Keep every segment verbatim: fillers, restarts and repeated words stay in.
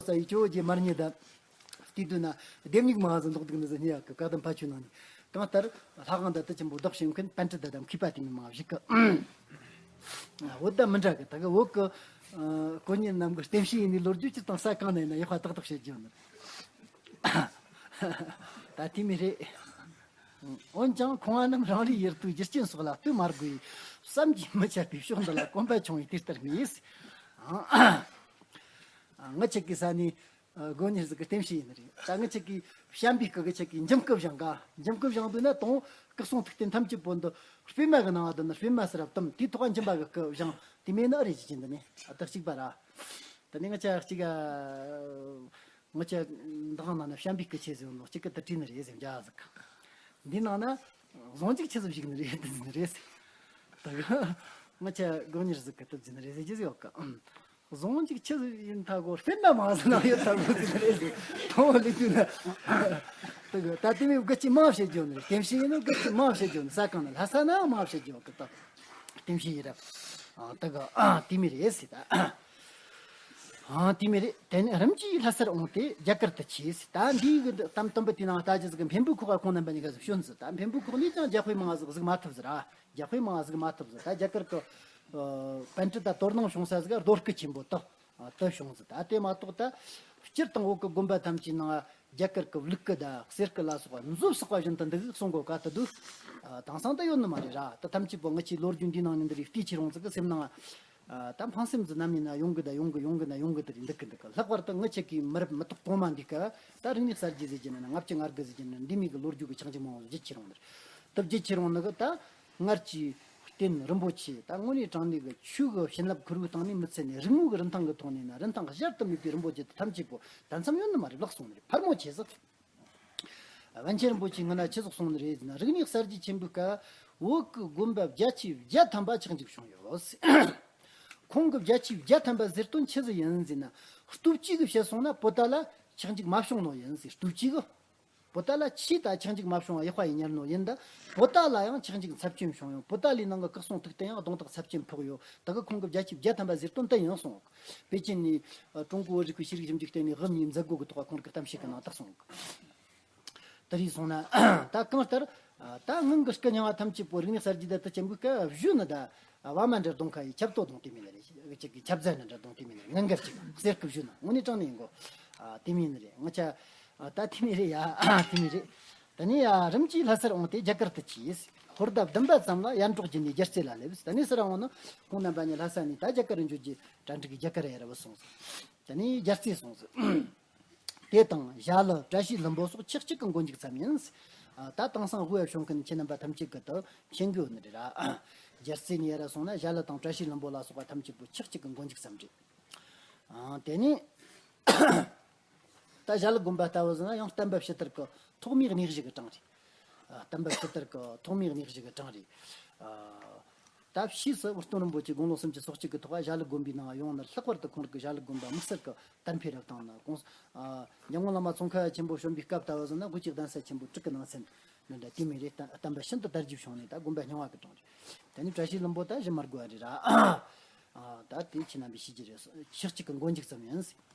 ས་ཡི་ཇོ་བོ་རྗེ་མར་ཉེ་ད། དེ་དུས་ན་ལྡེམ་ཉིག་མང་ཟིག་འདུག་འདུག་ནི་ཟིག་ཉེ་ཡག་གི་བཀའ་གདམས་ཕ་ཆོས་ནང་ནས། གང་ལྟར་ལྷ་ཁང་ད་ལྟ་ཆེན་པོ་བདག་བྱེད་མཁན་པཎ་གྲུབ་ད་དམ་མཁས་པ་དེ་མི་མང་བཞུགས་གི། བོད་ད་མི་འདྲ་གི་ད་གི་བོད་གི་ཨ་དཀོན་གཉེར་རྣམས་ཀྱི་བསྟན་བཤིག་ཡིན་ནི་ལོ་རྒྱུས་ཀྱི་སྟེང་ས་གང་ན་ཡིན་ན་ཡག་པ་ཏག་ཏག་བཤད་རྒྱུ་ནི། ད་དེ་མི་རེད། འོན་ཀྱང་ཁོང་རྣམས་རང་རེའི་ཡུལ་དུ་རྒྱུ་རྐྱེན་སོགས་ལ་ལྟོས་མ་དགོས་པའི་བསམ་གྱིས་མི་ཁྱབ་པའི་ཕྱོགས་འདི་ལ་གོམས་པ་ཆུང་བས་དེ་ལྟར་ངེས། ངི་ཆ་གི་ས་ནས་དགོན་གཉེར་ཟིག་གི་བསྟན་བཤིག་ཡིན་ནི་རེད། ད་ངི་ཆ་གི་བྱམས་པའི་སྐུ་གི་ཆ་གི་འཇིམ་སྐུ་བཞེངས་ག་འཇིམ་སྐུ་བཞེངས་དུས་ན་དང་སྐུ་གསུང་ཐུགས་རྟེན་ཐམས་ཅད་པོ་འདི་སྤོས་མ་གི་ནང་ང་དུ་ནི་སྤོས་མ་སི་རབ་གཏུམ་དེའི་ཐོག་འཇིམ་པ་གི་སྐུ་བཞེངས་དེ་མེད་ནི་ཨ་རེད་ཅི་ཅི་འདི་ནི་ཨ་ད་གཅིག་པ་ར། ད་ནི་ངི་ཆ་གཅིག་ཨ། ངི་ཆ་འདི་གང་ན་ནི་བྱམས་པའི་སྐུ་ཆེ་ཟེར་ནོ་གཅིག་གི་དུ་བྲིས་ནི་རེད་ཟེར་འཇག་ཟིག་འདི་ནང་ན་བཟང་ཅིག་ཆི་ཟིག་བཞུགས་ནི་རེད་དུ་ཟིན་ནི་རེད་ཟེར། ད་གི་ངི་ཆ་དགོན་གཉེར་ཟིག་གི་དུ་ཟིན་ནི་རེད་ཟེར་གྱི་ཟེར་ཡོད་གི། བཟང་ཅིག་ཆི་ཟིག་ཡིན་ཐ་གོ་སྤེན་པ་མང་ཟིག་ན་ཡོད་ཐ་གོ་ཟིན་ནི་རེད་ཟེར། ཐོང་ལི་དུ་ན་ད་གི་ད་དེ་མི་གི་ཅི་མང་བཤད་རྒྱུ་ནི་རེད། དེ་བཤད་ཡིན་ནོ་གི་ཅི་མང་བཤད་རྒྱུ་ནི་ས་གང་ན་ལྷ་ས་ན་མང་བཤད་རྒྱུ་གི་ད། བསྟན་བཤིག་ཡིན་རབས། ཨ་ད་ག་ཨ་དེ་མི་རེད་ཟེར་ད། ཨ་དེ་མི་རེད། དེ་ནས་རིམ་གྱིས་ལྷ་སར་འོངས་ཏེ་རྒྱ་གར་དུ་ཆས་ཟེར། ད་འདིའི་གི་གཏམ་དུམ་པ་དེ་ནང་ལྟ་ཅི་ཟིག་གི་འཕན་པོའི་ཁོག་ག་ཁོང་རྣམ་པ་གཉིས་ཀ་ཟིག་བྱོན་ཟེར། ད་འཕན་པོའི་ཁོག་ནས་ཀྱང་རྒྱ་དཔེ་མང་ཟིག་ཟིག་མ་ཐུབ་ཟེར། ཨ་རྒྱ་དཔེ་མང་ཟིག་མ་ཐུབ་ཟེར། ད་རྒྱ་གར་གི་ཨ་པཎ་ཌི་ཏ་དོ་སྣང་བྱུང་ས་ཟིག་རྡོ་སྐུ་ཆེན་པོ་དག་ཨ་དུ་བྱུང་ཟིག་ད་དེ་མ་གཏོགས་ད་སྤྱིར་བཏང་བོད་གི་དགོན་པ་ཐམས་ཅད་ནང་རྒྱ་གར་གི་ལུགས་སྐུ་དང་གསེར་སྐུ་ལ་སོགས་པ་མཛོ་བསགས་པ་བཞིན་དུ་འདུག་གསུང་གོ་ག་ཏུ་འདུག་ཨ་དེང་སང་ད་ཡོད་ནི་མ་རེད་ར། ད་ཐམས་ཅད་པོ་ངི་ཆོའི་ལོ་རྒྱུས་འདིའི་ནང་ནས་འདི་རིགས་བལྟས་ཁྱེར་འོང་ཟིག་གི་སེམས་ནང་ཨ་ད་ཕངས་སེམས་ཟིག་ནམ་ཡིན་ན་ཡོང་གི་ད་ཡོང་གི་ཡོང་གི་ན་ཡོང་གི་དེ་རིགས་འདུག་གི་འདུག་གི། ལྷག་པར་དུ་ངི་ཆོ་གི་མི་རབས་མི་ཐོག་གོང་མ་འདི་ག་ད་རིག་གནས་གསར་བརྗེ་ཟེར་གྱི་ན་ལྔ་བཅུ་ང་དགུ་ཟེར་གྱི་ན་འདི་མི་གི་ལོ་རྒྱུས་གི་ཆག་འཇིག་མང་བོ་བརྗེད་ཁྱེར་འོང་ནི་རེད། ད་བརྗེད་ཁྱེར་འོང་ནི་གི་ད། སྔར་གྱི་རྟེན་རིན་པོ་ཆེ་ད་དངོས་གནས་དྲང་གནས་ཀྱི་ཆོས་ཀྱི་བྱིན་རླབས་ཁུར་བོའི་སྟེང་ནས་མི་ཚད་ནས་རིག་དངོས་ཀྱི་རིན་ཐང་གི་ཐོག་ནས་ན་རིན་ཐང་གཞལ་དུ་མེད་པའི་རིན་པོ་ཆེ་དེ་ཐམས་ཅད་པོ་ད་མཚམས་ཡོད་ནི་མ་རེད། ལགས་སོང་ནི་རེད། ཕལ་མོ་ཆེ་ཟིག་པཎ་ཆེན་རིན་པོ་ཆེས་སྔོན་ན་ཆི་ཟིག་གསུངས་ནི་རེད་ཟེར་ན། རིག་གནས་གསར་བརྗེ་ཆེན་པོའི་སྐབས་བོད་ཀྱི་དགོན་པ་བརྒྱ་ཆའི་བརྒྱ་ཐམ་པ་ཆག་འཇིག་བྱུང་ཡོད། ཁོང་གི་བརྒྱ་ཆའི་བརྒྱ་ཐམ་པ་ཟེར་དོན་ཆི་ཟིག་ཡིན་ཟེར་ན། སྟོབས་གཅིག་གིས་བཤད་སོང་ན་པོ་ཏ་ལ་ཆག་འཇིག་མ་བྱུང་ནོ་ཡིན་ཟེར། སྟོབས་གཅིག་གིས། པོ་ཏ་ལ་ཆོས་ད་ཆག་འཇིག་མ་བྱུང་བ་ཡག་པ་ཡིན་ཉར་ནོ་ཡིན་ད། པོ་ཏ་ལ་ཡང་ཆག་འཇིག་ཚབས་ཆེན་བྱུང་ཡོད། པོ་ཏ་ལའི་ནང་གི་སྐུ་གསུང་ཐུགས་རྟེན་ཡང་གདོང་ཐག་ཚབས་ཆེན་ཕོག་ཡོད། ད་གི་ཁོང་གི་བརྒྱ་ཆའི་བརྒྱ་ཐམ་པ་ཟེར་དོན་དེ་ཡིན་གསུངས། པེ་ཅིན་ནས་ཀྲུང་གོའི་བོད་རིག་པའི་ཤེས་རིག་ཞིབ་འཇུག་ལྟེ་གནས་དབུ་མའི་མཛད་སྒོ་གི་ཐོག་ཁོང་གི་གཏམ་བཤད་ཀྱི་ནང་དག་གསུངས། དེ་རིགས་སོང་ན་ད་གང་ལྟར་ད་སྔོན་གྱི་སྐུ་རྙིང་བ་ཐམས་ཅད་པོ་རིག་གནས་གསར་བརྗེ་ད་ལྟ་ཅན་པོའི་སྐབས་བཞུགས་ནི་ད་བ་མ་འདྲ་གདོང་ཁ་ཡི་ཆབ་ཏོ་གདོང་དེ་མིན་ནི་རེད། ཅིག་གི་ཆབ་ཟ་ན་འདྲ་གདོང་དེ་མིན་ནི་རེད། ངན་གར་ཅིག་གསེར་སྐུ་བཞུགས་ན་དངོས་གནས་དྲང་གནས་ཡིན་གོ། ཨ་དེ་མིན་ནི་རེད། ང་ཆ་ཨ་ད་དེ་མིན་རེད་ཡ། ཨ་དེ་མིན་རེད། ད་ནི་ཡ་རིམ་གྱིས་ལྷ་སར་འོངས་ཏེ་རྒྱ་གར་དུ་ཆས། ཧོར་ཟླ་བདུན་པ་ཙམ་ལ་ཡར་འབྲོག་བརྒྱུད་ནས་རྒྱལ་རྩེ་ལ་སླེབས། ད་ནི་སུ་ར་འོང་ན་ཁོང་རྣམ་པ་གཉིས་ལྷ་ས་ནས་ད་རྒྱ་གར་རུ་འགྱོ་རྒྱུ་གྲ་སྒྲིག་གི་རྒྱ་གར་ཡར་བུད་སོང་ཟིག་ད་ནི་རྒྱལ་རྩེ་སོང་ཟིག་དེ་དང་ཞྭ་ལུ་བཀྲ་ཤིས་ལྷུན་པོ་སོགས་ཆག་གཅིག་གི་མགོ་མཇུག་ཙམ་ཡིན། ཨ་ད་དེང་སང་དབུས་བྱུང་མཁན་ཁྱེད་རྣམ་པ་ཐམས་ཅད་ཀྱིས་ད་མཁྱེན་གྱི་ཡོད་ནི་རེད་ར། རྒྱལ་རྩེ་ནས་ཡར་སོང་ན་ཞྭ་ལུ་དང་བཀྲ་ཤིས་ལྷུན་པོ་ལ་སོགས་པ་ཐམས་ཅད་པོ་ཆག་གཅིག་གི་མགོ་མཇུག་ཙམ་རེད། ཨ་དེ་ནས་ད་ཞྭ་ལུ་དགོན་པ་ལྟ་བུ་ཟེར་ན་ཡང་བསྟན་པ་ཕྱི་དར་གྱི་ཐོག་མའི་གནས་གཞི་གི་གྲངས་རེད། ཨ་བསྟན་པ་ཕྱི་དར་གྱི་ཐོག་མའི་གནས་གཞི་གི་གྲངས་རེད། ཨ་ད་ཕྱིས་སུ་དབུ་སྟོན་རིན་པོ་ཆེ་དགུང་ལོ་སུམ་ཅུ་སོ་གཅིག་གི་ཐོག་ཞྭ་ལུ་དགོན་པའི་ནང་ཡོང་ནས་ལྷག་པར་དུ་ཁོང་རང་གིས་ཞྭ་ལུ་དགོན་པ་དམིགས་བསལ་གྱི་དར་འཕེལ་རབ་བཏང་ནས་གོང་ས་ཨ་འཇམ་མགོན་བླ་མ་ཙོང་ཁ་པ་ཆེན་པོ་བྱོན་པའི་སྐབས་ལྟ་བུ་ཟེར་ན་དབུས་ཀྱི་གདན་ས་ཆེན་པོ་དྲུག་གི་ནང་ཚན་ནི་འདྲ་དེ་མིན་རེད། བསྟན་བསྟན་པ་ཤིན་ཏུ་དར་རྒྱས་བྱུང་ནས་ད་དགོན་པ་རྙིང་བ་གི་གྲངས་རེད། དེ་ནས་བཀྲ་ཤིས་ལྷུན་པོ་ད་གཞི་མ་དགོས་པ་རེད་ར། ཨ་ད་དེ་ཁྱེད་རྣམ་པས་ཤེས་ཀྱི་རེད། ཆག་གཅིག་གི་མགོ་མཇུག་ཙམ་ཡིན།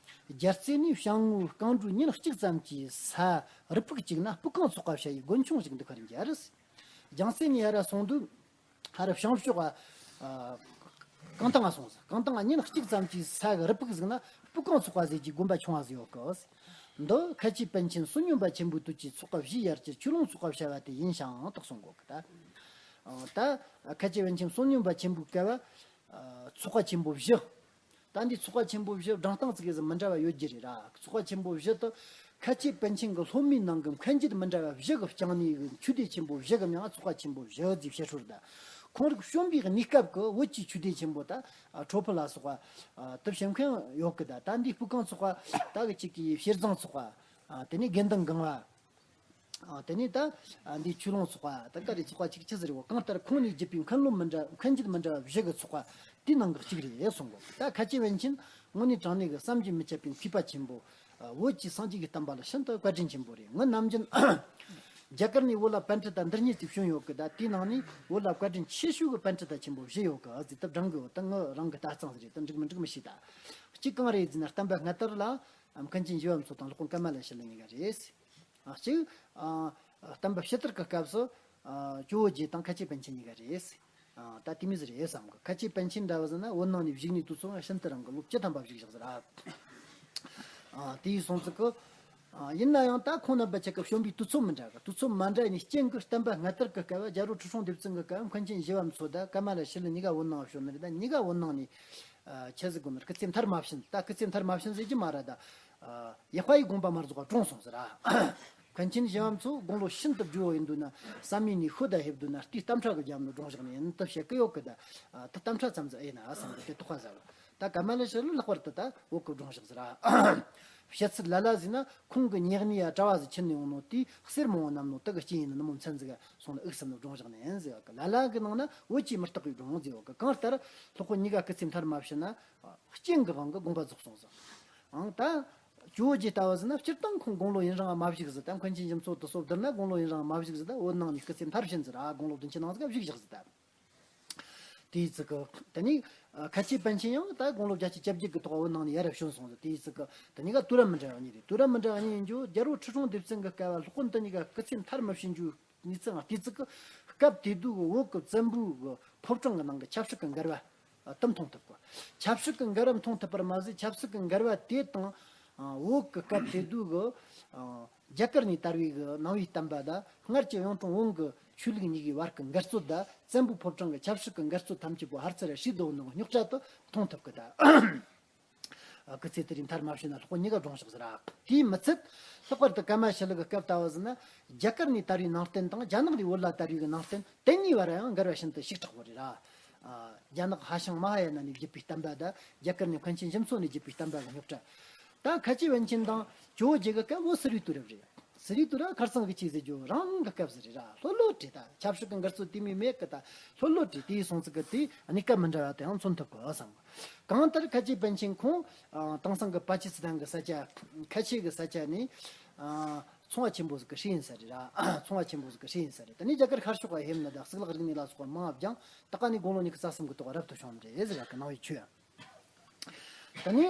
རྒྱལ་རྩེ་ནས་བྱང་ངོས་རྐང་བྲོའི་ཉིན་གཅིག་ཙམ་གྱི་ས་རུ་ཕུག་ཅིག་ན་སྤུ་རྐང་ཚོགས་པ་བྱ་ཡི་དགོན་ཆུང་ཞིག་འདུག་པར་མཇལ། རྒྱལ་རྩེ་ནས་ཡར་སོང་དུས་ཧ་རུ་བྱང་ཕྱོགས་ཨ་གང་ཏང་ང་སོང་ཟིག་གང་ཏང་ང་ཉིན་གཅིག་ཙམ་གྱི་ས་གི་རུ་ཕུག་ཟིག་ན་སྤུ་རྐང་ཚོགས་པ་ཟེར་གྱི་དགོན་པ་ཆུང་བ་ཟིག་ཡོད་གི། འདི་ཁ་ཆེ་པཎ་ཆེན་བསོད་སྙོམས་པ་ཆེན་པོའི་དུས་ཀྱི་ཚོགས་པ་བཞིའི་ཡར་གྱི་ཆོས་ལུང་ཚོགས་པ་བྱ་བ་དེ་ཡིན་ཞིང་དག་གསུང་གོ་གི་ད། ཨ་ད་ཁ་ཆེ་པཎ་ཆེན་བསོད་སྙོམས་པ་ཆེན་པོའི་སྐབས་ཨ་ཚོགས་པ་ཆེན་པོ་བཞི། ད་འདི་ཚོགས་པ་ཆེན་པོ་བཞི་བགྲང་སྟངས་ཙི་གེ་ཟིག་མི་འདྲ་བ་ཡོད་རྒྱུ་རེད་ར། ཚོགས་པ་ཆེན་པོ་བཞི་དུ་ཁ་ཆེ་པཎ་ཆེན་གྱི་སློབ་མའི་ནང་གི་མཁན་རྒྱུད་མི་འདྲ་བ་བཞི་གི་བསྐྱངས་ནས་གི་ཆོས་སྡེ་ཆེན་པོ་བཞི་གི་མིང་ཚོགས་པ་ཆེན་པོ་བཞི་ཟེར་བཤད་སྲོལ་ད། ཁོང་རིགས་བྱོན་པའི་གནས་སྐབས་ཀྱི་བོད་ཀྱི་ཆོས་སྡེ་ཆེན་པོ་ད་ཨ་ཁྲོ་ཕུ་ལ་སོགས་པ་ཨ་དུ་བྱོན་མཁན་ཡོད་གི་ད། ད་འདི་སྤུ་རྐང་ཚོགས་པ་ད་གི་གཅིག་གི་ཤེར་ཟང་ཚོགས་པ་ཨ་དེ་ནས་དགེ་འདུན་གང་བ། ཨ་དེ་ནས་ད་ཨ་འདི་ཆོས་ལུང་ཚོགས་པ་ད་ག་རེ་ཚོགས་པ་གཅིག་ཆི་ཟེར་བ། གང་ལྟར་ཁོང་ནས་བརྒྱུད་པའི་མཁན་སློབ་མི་འདྲ་མཁན་རྒྱུད་མི་འདྲ་བ་བཞི་གི་ཚོགས་པ་དེའི་ནང་གི་གཅིག་རེད་གསུང་གོ། ད་ཁ་ཆེ་པཎ་ཆེན་དངོས་གནས་དྲང་གནས་ཀྱི་བསམ་གྱིས་མི་ཁྱབ་པའི་མཁས་པ་ཆེན་པོ། ཨ་བོད་ཀྱི་སངས་རྒྱས་ཀྱི་བསྟན་པ་ལ་ཤིན་ཏུ་བཀའ་དྲིན་ཆེན་པོ་རེད། ངི་ནམ་རྒྱུན་རྒྱ་གར་ནས་བོད་ལ་པཎ་ཌི་ཏ་འདི་སྙེད་ཅིག་བྱོན་ཡོད་གི་ད། དེའི་ནང་ནས་བོད་ལ་བཀའ་དྲིན་ཆེ་ཤོས་ཀྱི་པཎ་ཌི་ཏ་ཆེན་པོ་བཞི་ཡོད་གི་ཨ་ཟེར་ད་བགྲང་གི་ཡོད། ད་ངི་རང་གི་ལྟ་སྟངས་ཟིག་རེད། ད་འགྲིག་མི་འགྲིག་མི་ཤེས་ད། གཅིག་གང་རེད་ཟེར་ན་བསྟན་པ་སྔ་དར་ལ། མཁན་ཆེན་ཞི་བ་མཚོ་དང་སློབ་དཔོན་ཀ་མ་ལ་ཤཱི་ལ་གཉིས་ཀ་རེད། ཨ་གཅིག་ཨ་བསྟན་པ་ཕྱི་དར་གྱི་སྐབས་སུ་ཨ་ཇོ་བོ་རྗེ་དང་མཁན་ཆེན་པཎ་ཆེན་གཉིས་ཀ་རེད། ཨ་ད་དེ་མོ་ཟིག་རེད་བསམ་གི། མཁན་ཆེན་པཎ་ཆེན་འདྲ་བ་ཟེར་ན་བོད་ནང་ནས་བཞུགས་ནས་དུས་ཚོད་ཤིན་ཏུ་རིང་གི་ལོ་བཅུ་ཐམ་པ་བཞུགས་བཞག་ཟེར་ར། ཨ་དེ་ཡིན་སོང་ཙི་གི། ཨ་ཡིན་ན་ཡང་ད་ཁོང་རྣམ་པ་ཆ་གི་བྱོན་པའི་དུས་ཚོད་མི་འདྲ་གི། དུས་ཚོད་མ་འདྲ་ནས་རྐྱེན་གྱིས་བསྟན་པ་སྔ་དར་གྱི་སྐབས་རྒྱལ་པོ་ཁྲི་སྲོང་ལྡེ་བཙན་གྱི་སྐབས་མཁན་ཆེན་ཞི་བ་མཚོ་དང་ཀ་མ་ལ་ཤཱི་ལ་གཉིས་ཀ་བོད་ནང་བྱོན་ནི་རེད། ད་གཉིས་ཀ་བོད་ནང་ནས་ཨ་ཆི་ཟིག་དགོས་ནི་རེད། སྐུ་ཚེ་མཐར་མ་ཕྱིན། ད་སྐུ་ཚེ་མཐར་མ་ཕྱིན་ཟེར་གྱི་མ་རེད། ད་ཨ་ཡེ་ཤེས་ཀྱི་དགོངས་པ་མ་རྫོགས་པར་གྲོངས་སོང་ཟེར་ར། མཁན་ཆེན་ཞི་བ་མཚོ་དགུང་ལོ་ཤིན་ཏུ་བརྗེ་བོ་ཡིན་འདུག་ན། བསམ་ཡས་ནས་ཤོ་ད་ཕེབས་འདུག་ན། དེའི་གཏམ་ཁྲ་གི་རྒྱབ་ནས་བགྲོངས་བཞག་ནི་ཡིན་ད་བཤད་གི་ཡོད་གི། ད་ཨ་ད་གཏམ་ཁྲ་ཙམ་ཟིག་ཨེ་ཡིན་ན་བསམ་གི་དེ་དོགས་པ་ཟ་གི། ད་ཀ་མ་ལ་ཤཱི་ལ་ལྷག་པར་དུ་ད་བོད་གི་བགྲོངས་བཞག་ཟེར་ར། བཤད་ཚུལ་ལ་ལ་ཟིན་ན་ཁོང་གི་ཉེ་གནས་ཡ་གྲྭ་བ་ཟིག་ཁྱེར་ནས་ཡོང་ནོ་དེ་གསེར་མང་བོ་བསྣམས་ནོ་དེ་གི་རྐྱེན་ཡིན་ནི་མོ་མཚན་ཟིག་སོང་ལ་འུག་བསམ་ནོ་བགྲོངས་བཞག་ནི་ཡིན་ཟེར་གི། ལ་ལ་གི་ནང་ན་བོད་ཀྱིས་མི་རྟག་པའི་བགྲོངས་ཟེར་གི། གང་ལྟར་སློབ་དཔོན་གཉིས་ཀ་སྐུ་ཚེ་མཐར་མ་ཕྱིན་ན་རྐྱེན་གི་དབང་གིས་དགོངས་པ་རྫོགས་སོང་ཟེར། ཨང་ད་ཇོ་བོ་རྗེ་ལྟ་བུ་ཟེར་ན་སྤྱིར་བཏང་ཁོང་དགུང་ལོ་ཡུན་རིང་མ་བཞུགས་ཟེར། ད་མཁན་ཆེན་ཞི་མཚོ་དེ་ཚོ་བསྡུར་ན་དགུང་ལོ་ཡུན་རིང་མ་བཞུགས་ཟེར། ད་བོད་ནང་ནས་སྐུ་ཚེ་མཐར་ཕྱིན་ཟེར། ཨ་དགུང་ལོ་བདུན་ཅུ་ནང་ཟིག་བཞུགས་བཞག་ཟེར། ད་དེའི་ཚིག་གི་དེ་ནས་ཨ་མཁན་ཆེན་པཎ་ཆེན་ཡང་ད་དགུང་ལོ་བརྒྱད་ཅུ་གྱ་བརྒྱད་གི་ཐོག་བོད་ནང་ནས་ཡར་བྱོན་སོང་ཟེར། དེའི་ཚིག་གི་དེ་གཉིས་ཀ་དུས་རབས་མི་འདྲ་བ་གཉིས་རེད། དུས་རབས་མི་འདྲ་བ་གཉིས་ཡིན་རྒྱུ་རྒྱལ་པོ་ཁྲི་སྲོང་ལྡེ་བཙན་གི་སྐབས་སློབ་དཔོན་དེ་གཉིས་ཀ་སྐུ་ཚེ་མཐར་མི་ཕྱིན་རྒྱུ་གནས་ཚུལ་ང་བལྟས་ཚིག་གི། སྐབས་དེ་དུས་ཀྱི་བོད་ཀྱི་བཙན་པོའི་གི་ཕོ་བྲང་གི་ནང་གི་ཆབ་སྲིད་ཀྱི་འགལ་བ་དེ་མཐོང་ཐུབ་གི། ཆབ་སྲིད་ཀྱི་འགལ་བ་མཐོང་ཐུབ་པར་མ་ཟད། ཆབ་སྲིད་ཀྱི་འགལ་བ་དེ་དང་ཨ་བོད་ཀྱི་སྐབས་དེ་དུས་ཀྱི་ཨ་རྒྱ་གར་ནས་དར་བའི་གི་ནང་པའི་བསྟན་པ་དང་སྔར་གྱི་གཡུང་དྲུང་བོན་གྱི་ཆོས་ལུགས་གཉིས་ཀྱི་བར་གྱི་འགལ་རྩོད་དང་། བཙན་པོའི་ཕོ་བྲང་གི་ཆབ་སྲིད་ཀྱི་འགལ་རྩོད་ཐམས་ཅད་པོ་ཧར་ཚུར་ཧྲིལ་བསྡད་ནོ་རྙོག་དྲ་དེ་མཐོང་ཐུབ་གི། ད་ཨ་སྐུ་ཚེ་དེ་རིང་མཐར་མ་ཕྱིན་ན་སློབ་དཔོན་གཉིས་ཀ་བགྲོངས་བཞག་ཟེར་ར། དེས་མི་ཚད་ལྷག་པར་དུ་ཀ་མ་ལ་ཤཱི་ལ་གི་སྐབས་ལྟ་བུ་ཟེར་ན་རྒྱ་གར་ནས་དར་བའི་ནང་བསྟན་དང་རྒྱ་ནག་ནས་བོད་ལ་དར་བའི་གི་ནང་བསྟན་དེ་གཉིས་བར་ཡང་འགལ་བ་ཤིན་ཏུ་ཞིབ་ཕྲ་བོ་རེད་ར། ཨ་རྒྱ་ནག་ཧྭ་ཤང་མ་ཧཱ་ཡ་ན་ནས་བརྒྱུད་པའི་བསྟན་པ་དང་རྒྱ་གར་ནས་མཁན་ཆེན་ཞི་མཚོ་ནས་བརྒྱུད་པའི་བསྟན་པ་གི་རྙོག་དྲ། ད་མཁན་ཆེན་པཎ་ཆེན་དང་ཇོ་བོ་རྗེ་གི་སྐབས་བོད་ཟུར་བའི་དུས་རབས་རེད། ཟུར་བའི་དུས་རབས་ཁར་སང་གི་ཆོས་ཟེར་རྒྱུ་རང་གི་སྐབས་ཟིག་རེད་ར། ལྷོད་ལྷོད་རེད། ད་ཆབ་སྲིད་ཀྱི་འགལ་རྩོད་དེ་མོ་མེད་གི། ད་ལྷོད་ལྷོད་རེད། དེ་ཡིན་སོང་ཙི་གི་དེ་གནས་སྐབས་མི་འདྲ་བ་དེའང་མཚོན་ཐུབ་གི་བསམ། གང་ལྟར་མཁན་ཆེན་པཎ་ཆེན་ཁོང་ཨ་དེང་སང་གི་པ་ཀི་སི་ཐན་གི་ས་ཆ། ཁ་ཆེ་གི་ས་ཆ་ནས་ཨ་ཚོང་བ་ཆེན་པོ་ཟིག་གི་སྲས་ཡིན་ས་རེད་ར། ཚོང་བ་ཆེན་པོ་ཟིག་གི་སྲས་ཡིན་ས་རེད། དེ་ནས་རྒྱ་གར་ཤར་ཕྱོགས་ལ་ཕེབས་ནི་དང་གཙུག་ལག་རིག་གནས་ལ་སོགས་པ་མང་བ་སྦྱངས། ད་ག་ནས་དགུང་ལོ་ཉི་ཤུ་རྩ་གསུམ་གི་ཐོག་རབ་ཏུ་བྱུང་བ་རེད་ཟེར་གི་ནང་པའི་ཆོས། ད་ནི་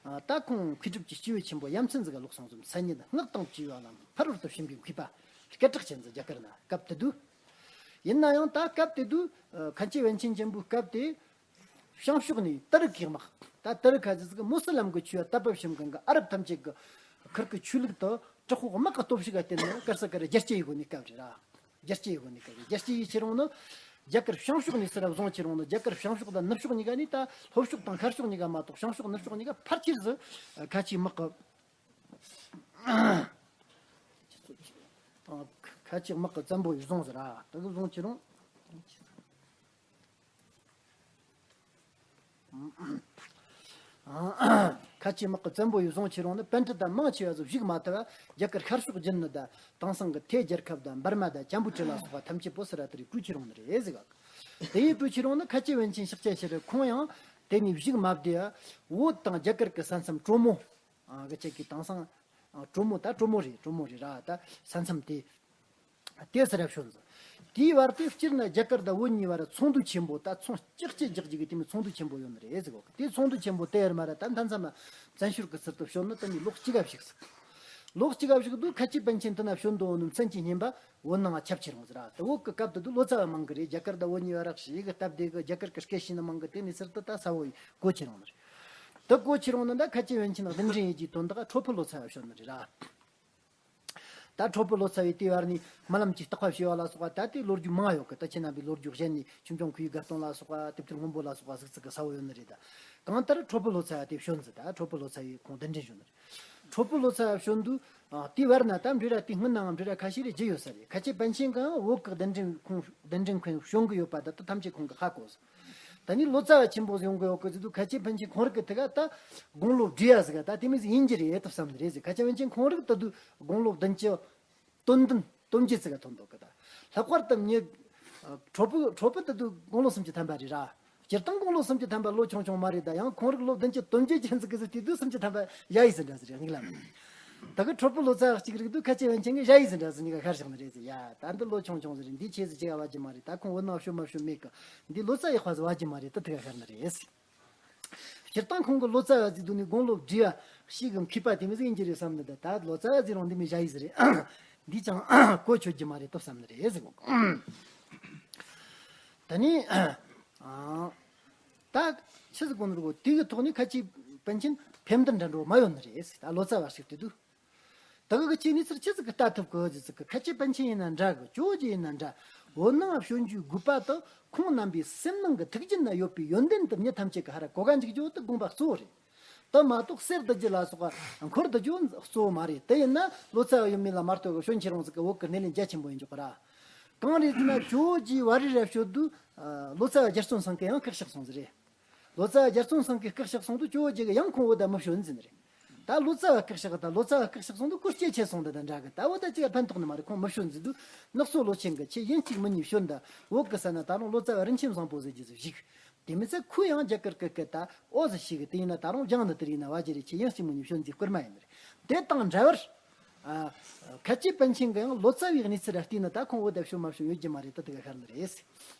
ཨ་ད་ཁོང་མཁས་གྲུབ་ཀྱི་སྐྱེས་བུ་ཆེན་པོ་ཡ་མཚན་ཟིག་ག་ལོག་སོང་ཙང་མཚན་ཉིད་སྔགས་དང་བཅས་པ་ལ་ཕ་རོལ་ཏུ་ཕྱིན་པའི་མཁས་པ་སྐད་གྲགས་ཅན་ཟིག་རྒྱ་གར་ན་སྐབས་དེ་དུས། ཡིན་ན་ཡང་ད་སྐབས་དེ་དུས་ཨ་མཁན་ཆེན་པཎ་ཆེན་ཆེན་པོའི་སྐབས་དེ། བྱང་ཕྱོགས་ནས་ཏུ་རུ་ཁའི་དམག་ད་ཏུ་རུ་ཁ་ཟིག་གི་མུ་སི་ལམ་གྱི་ཆོས་དད་པ་བྱུང་མཁན་གྱི་ཨ་རབ་ཐམས་ཅད་ཀྱི་ཁུར་གི་ཆོས་ལུགས་དེ་དྲག་པོའི་དམག་གི་སྟོབས་ཤུགས་ལ་བརྟེན་ནས་གར་ས་གར་རྒྱ་སྐྱེད་ཡི་གོ་ནས་སྐབས་རེད་ར། རྒྱ་སྐྱེད་ཡི་གོ་ནས་སྐབས་རེད། རྒྱ་སྐྱེད་ཡི་ཁྱེར་ཡོང་ནི་རྒྱ་གར་བྱང་ཕྱོགས་ནས་སུ་ར་བཟུང་ཁྱེར་ཡོང་ནི། རྒྱ་གར་བྱང་ཕྱོགས་དང་ནུབ་ཕྱོགས་གཉིས་ཀ་ནས། ད་ལྷོ་ཕྱོགས་དང་ཤར་ཕྱོགས་གཉིས་ཀ་མ་གཏོགས་བྱང་ཕྱོགས་ནུབ་ཕྱོགས་གཉིས་ཀ་ཕལ་ཆེར་ཟིག་ཁ་ཆེའི་དམག་གི་ཁ་ཆེའི་དམག་གི་བཙན་པོ་ཡི་བཟུང་ཟེར་ར། དེ་གི་བཟུང་ཁྱེར་ཡོང་། ཁ་ཆེའི་དམག་གི་བཙན་པོ་ཡི་བཟུང་ཁྱེར་ཡོང་ནི། པཎྜི་ཏ་མང་ཆེ་བ་ཟིག་བཞུགས་མ་ཐུབ་པ་རྒྱ་གར་ཤར་ཕྱོགས་བརྒྱུད་ནི་དང་། དེང་སང་གི་ཐའེ་རྒྱལ་ཁབ་དང་འབར་མ་དང་ཀམ་བུ་ཅི་ལ་སོགས་པ་ཐམས་ཅད་པོ་སུ་ར་དེ་རིགས་བྲོས་ཁྱེར་ཡོང་ནི་རེད་ཟེར་ག། དེ་ཡི་བྲོས་ཁྱེར་ཡོང་ནི་ཁ་ཆེ་པཎ་ཆེན་ཕྱག་རྒྱ་ཆེ་རེད། ཁོང་ཡང་དེ་ནས་བཞུགས་མ་བསྡད་ཡ། བོད་དང་རྒྱ་གར་གི་ས་མཚམས་གྲོ་མོ། ཨ་གི་ཅིག་གི་དེང་སང་ཨ་གྲོ་མོ། ད་གྲོ་མོ་རེད། གྲོ་མོ་རེད་ར། ད་ས་མཚམས་དེ་དེ་སུ་ར་བྱོན་ཟིག། དེའི་བར་དུ་སྤྱིར་ན་རྒྱ་གར་དང་བོད་གཉིས་བར་ཚོགས་འདུ་ཆེན་པོ། ད་ཚོང་ལྕགས་ཀྱི་རྒྱག་རྒྱུ་གི་དེ་མོ་ཚོགས་འདུ་ཆེན་པོ་ཡོད་ནི་རེད་ཟེར་གོ། དེ་ཚོགས་འདུ་ཆེན་པོ་དེ་ཡར་མར་ད་མཐའ་མཚམས་བཙན་བྱོལ་གི་ཟུར་དུ་བྱོན་ནི་དེ་ནས་ལོ་གཅིག་ག་ཞིག་ཟིག། ལོ་གཅིག་ག་ཞིག་འདུག། ཁ་ཆེ་པཎ་ཆེན་དེ་ན་བྱོན་འདུག་ནི་མཚན་གྱི་སྙན་པ་བོད་ནང་ང་ཁྱབ་ཁྱེར་ཡོང་ཟེར་ར། ད་བོད་གི་སྐབས་དེ་དུས་ལོ་ཙཱ་བ་མང་གི་རེད། རྒྱ་གར་དང་བོད་གཉིས་བར་རག་ཞིག་གི་སྟབས་བདེ་གི། རྒྱ་གར་གི་སྐད་ཤེས་ནི་མང་གི། དེ་ནས་ཟུར་དུ་ད་ས་བོ་ཡི་གོ་ཁྱེར་ཡོང་ནི་རེད། ད་གོ་ཁྱེར་ཡོང་ནི་འདྲ་ཁ་ཆེ་པཎ་ཆེན་གདན་འདྲེན་ཡེད་རྒྱུའི་དོན་དག་ཁྲོ་ཕུ་ལོ་ཙཱ་བ་བྱོན་ནི་རེད་ར། ད་ཁྲོ་ཕུ་ལོ་ཙཱ་བས་དེའི་བར་ནས་རྨི་ལམ་གྱི་བརྟག་པ་བྱས་པ་ལ་སོགས་པ། ད་དེའི་ལོ་རྒྱུས་མང་ཡོད་གི། ད་ཁྱེད་རྣམ་པས་ལོ་རྒྱུས་གཞན་ནས་ཆོས་འབྱུང་ཁོའི་དགའ་སྟོན་ལ་སོགས་པ། དེབ་ཐེར་སྔོན་པོ་ལ་སོགས་པ་གཟིགས་ཚུལ་གི་ས་བོ་ཡོད་ནི་རེད། ད་གང་ལྟར་ཁྲོ་ཕུ་ལོ་ཙཱ་བ་དེ་བྱོན་ཟིག། ད་ཁྲོ་ཕུ་ལོ་ཙཱ་བས་ཁོང་གདན་འདྲེན་བྱོན་ནི་རེད། ཁྲོ་ཕུ་ལོ་ཙཱ་བ་བྱོན་དུས་ཨ་དེའི་བར་ན་ད་འབྲེལ་བ་དེ་སྔོན་ནའང་འབྲེལ་བ་ཁ་ཤས་རེ་བརྒྱུད་ཡོད་ས་རེད། ཁ་ཆེ་པཎ་ཆེན་གང་བོད་གི་གདན་འདྲེན་ཁོང་གདན་འདྲེན་ཁོང་བྱོན་གི་ཡོད་པ་ད་ད་ཐམས་ཅད་ཁོང་གིས་ཧ་གོ་སོང་། ད་ནི་ལོ་ཙཱ་བ་ཆེན་པོ་ཡོང་གི་ཡོད་གི་ཟེར་དུས། ཁ་ཆེ་པཎ་ཆེན་ཁོང་རང་གི་དེ་ག་ད་དགུང་ལོ་བགྲེས་ཡ་ཟིག་ག་ད་དེ་མོ་ཟིག་ཡིན་རྒྱུ་རེད་ད་བསམ་ནི་རེད་ཟེར། ཁ་ཆེ་པཎ་ཆེན་ཁོང་རང་གི་ད་དུང་དགུང་ལོ་བདུན་ཅུ་དོན་བདུན་དོན་བརྒྱད་ཟིག་ག་ཐོན་འདུག་གི། ད་ལྷག་པར་དུ་ཉེ་ཁྲོ་ཕུ་ཁྲོ་ཕུ་ད་དུང་དགུང་ལོ་སུམ་ཅུ་ཐམ་པ་རེད་ར། སྤྱིར་བཏང་དགུང་ལོ་སུམ་ཅུ་ཐམ་པ་ལོ་ཆུང་ཆུང་མ་རེད། ད་ཡང་ཁོང་རང་ལོ་བདུན་ཅུ་དོན་བརྒྱད་ཅན་ཟིག་གི་ཟིག་དེ་དུས་སུམ་ཅུ་ཐམ་པ་ཞ་ཡི་ཟིག་འདྲ་ཟིག་རེད། ཉིག་ལ་ད་གི་ཁྲོ་ཕུ་ལོ་ཙཱ་བ་གཅིག་རིག་དུས་ཁ་ཆེ་པཎ་ཆེན་གི་ཞ་ཡི་ཟིག་འདྲ་ཟིག་གཉིས་ཀ་ཤར་བཞག་ནི་རེད་ཟེར། ཡ་ད་འདི་ལོ་ཆུང་ཆུང་ཟིག་རེད། འདི་ཆེ་ཟིག་ཅིག་ག་བ་རྒྱུ་མ་རེད། ད་ཁོང་བོད་ནང་བྱོན་མ་བྱོན་མེད་གི། འདི་ལོ་ཙཱ་ཡག་པ་ཟིག་བ་རྒྱུ་མ་རེད། ད་དེ་ག་ཤར་ནི་རེད། སྤྱིར་བཏང་ཁོང་གི་ལོ་ཙཱ་བ་ཟེར་དུས་ནི་དགུང་ལོ་བགྲེས་ཡ། ཤེས་གི་མཁས་པ་དེ་མོ་ཟིག་ཡིན་གྱི་རེད་བསམ་ནི་ད། ད་ལོ་ཙཱ་བ་ཟེར་རུང་འདི་མོ་བཞག་ཡི་ཟིག་རེད། འདི་ཅང་གོ་ཆོད་རྒྱུ་མ་རེད་དོ་བསམ་ནི་རེད་ཟེར་གོ། ད་ནི་ཨ། ད་ཆི་ཟིག་གོ་ནོ་རེད་གོ། དེ་གི་ཐོག་ནས་ཁ་ཆེ་པཎ་ཆེན་ཕེབས་འདུན་འདྲ་འགྲོ་མ་ཡོང་ནི་རེད་ཟེར། ད་ལོ་ཙཱ་བ་ཞིག་དེ་དུས། ད་གི་ཁྱེད་ནི་ཚུར་ཆི་ཟིག་གི་ལྟ་ཐུབ་གི་ཟིག་གི། ཁ་ཆེ་པཎ་ཆེན་ཡིན་ན་འདྲ་གི། ཇོ་བོ་རྗེ་ཡིན་ན་འདྲ། འོད་སྣང་བྱོན་རྒྱུའི་དགོས་པ་དེ་ཁོང་རྣམ་པའི་སེམས་ནང་གི་ཐུགས་རྒྱུད་ན་ཡོད་པའི་ཡོན་ཏན་དེ་མྱི་ཐམས་ཅད་ཀྱི་ཧར་གོ་ག་འཇུག་རྒྱུ་དེ་དགོངས་པ་གཙོ་བོ་རེད། དེ་མ་གཏོགས་གསེར་བསྡུ་རྒྱུ་ལ་སོགས་པ་འཁོར་བསྡུ་རྒྱུ་གཙོ་བོ་མ་རེད། དེ་ཡིན་ན་ལོ་ཙཱ་བ་ཡོད་མེད་ལ་མ་ལྟོས་གི་བྱོན་ཁྱེར་རུང་ཟིག་གི་བོད་ཀྱི་སྣེ་ལེན་རྒྱ་ཆེན་པོ་ཡིན་འཇོག་གི་ར། གང་རེད་ཟེར་ན་ཇོ་བོ་རྗེ་བ་རི་ར་བྱོན་དུས་ལོ་ཙཱ་བ་རྒྱལ་བཙུན་སེང་གེ་ཡང་སྐུ་གཤེགས་སོང་ཟིག་རེད། ལོ་ཙཱ་བ་རྒྱལ་བཙུན་སེང་གེ་སྐུ་གཤེགས་སོང་དུས་ཇོ་བོ་རྗེ་གི་ཡང་ཁོང་འོ་ད་མི་བྱོན་ཟིན་རེད། ད་ལོ་ཙཱ་བ་སྐུ་གཤེགས་ད་ལོ་ཙཱ་བ་སྐུ་གཤེགས་སོང་དུས་སྐུ་སྐྱེ་ཆེ་སོང་ད་ད་འདྲ་གི། ད་འོ་ད་ཅི་ཡ་ཕན་ཐོགས་ནི་མ་རེད། ཁོང་མི་བྱོན་ཟིན་དུས་ནག་ཚོ་ལོ་ཆེན་གི་ཁྱེད་ཡིན་གཅིག་མིན་གཉིས་བྱོན་ད། འོ་གི་ས་ན་ད་རུང་ལོ་ཙཱ་བ་རིན་ཆེན་བཟང་པོ་ཟེར་རྒྱུ་ཟིག་བཞུགས། དེ་མི་ཚད་ཁོས་ཡང་རྒྱ་གར་སྐད་སྐད་ད་ཨོ་ཟི་ཤེས་གི། དེ་ཡིན་ན་ད་རུང་སྦྱང་ནི་དེ་རིགས་ན་བ་ཇེ་རེ་ཆེ་ཡང་གཅིག་མིན་གཉིས་བྱོན་ཟིན་སྐུར་མ་ཡིན་ནི་རེད། དེ་དང་འདྲ་བར། ཨ། ཁ་ཆེ་པཎ་ཆེན་གི་ཡང་ལོ་ཙཱ་བའི་གནས་ཚུལ་ར་བལྟས་ན་ད་ཁོང་འོ་ད་བྱོན་མ་བྱོན་ཡོད་རྒྱུ་མ་རེད། ད་དེ་ག་ཤར་ནི་རེད།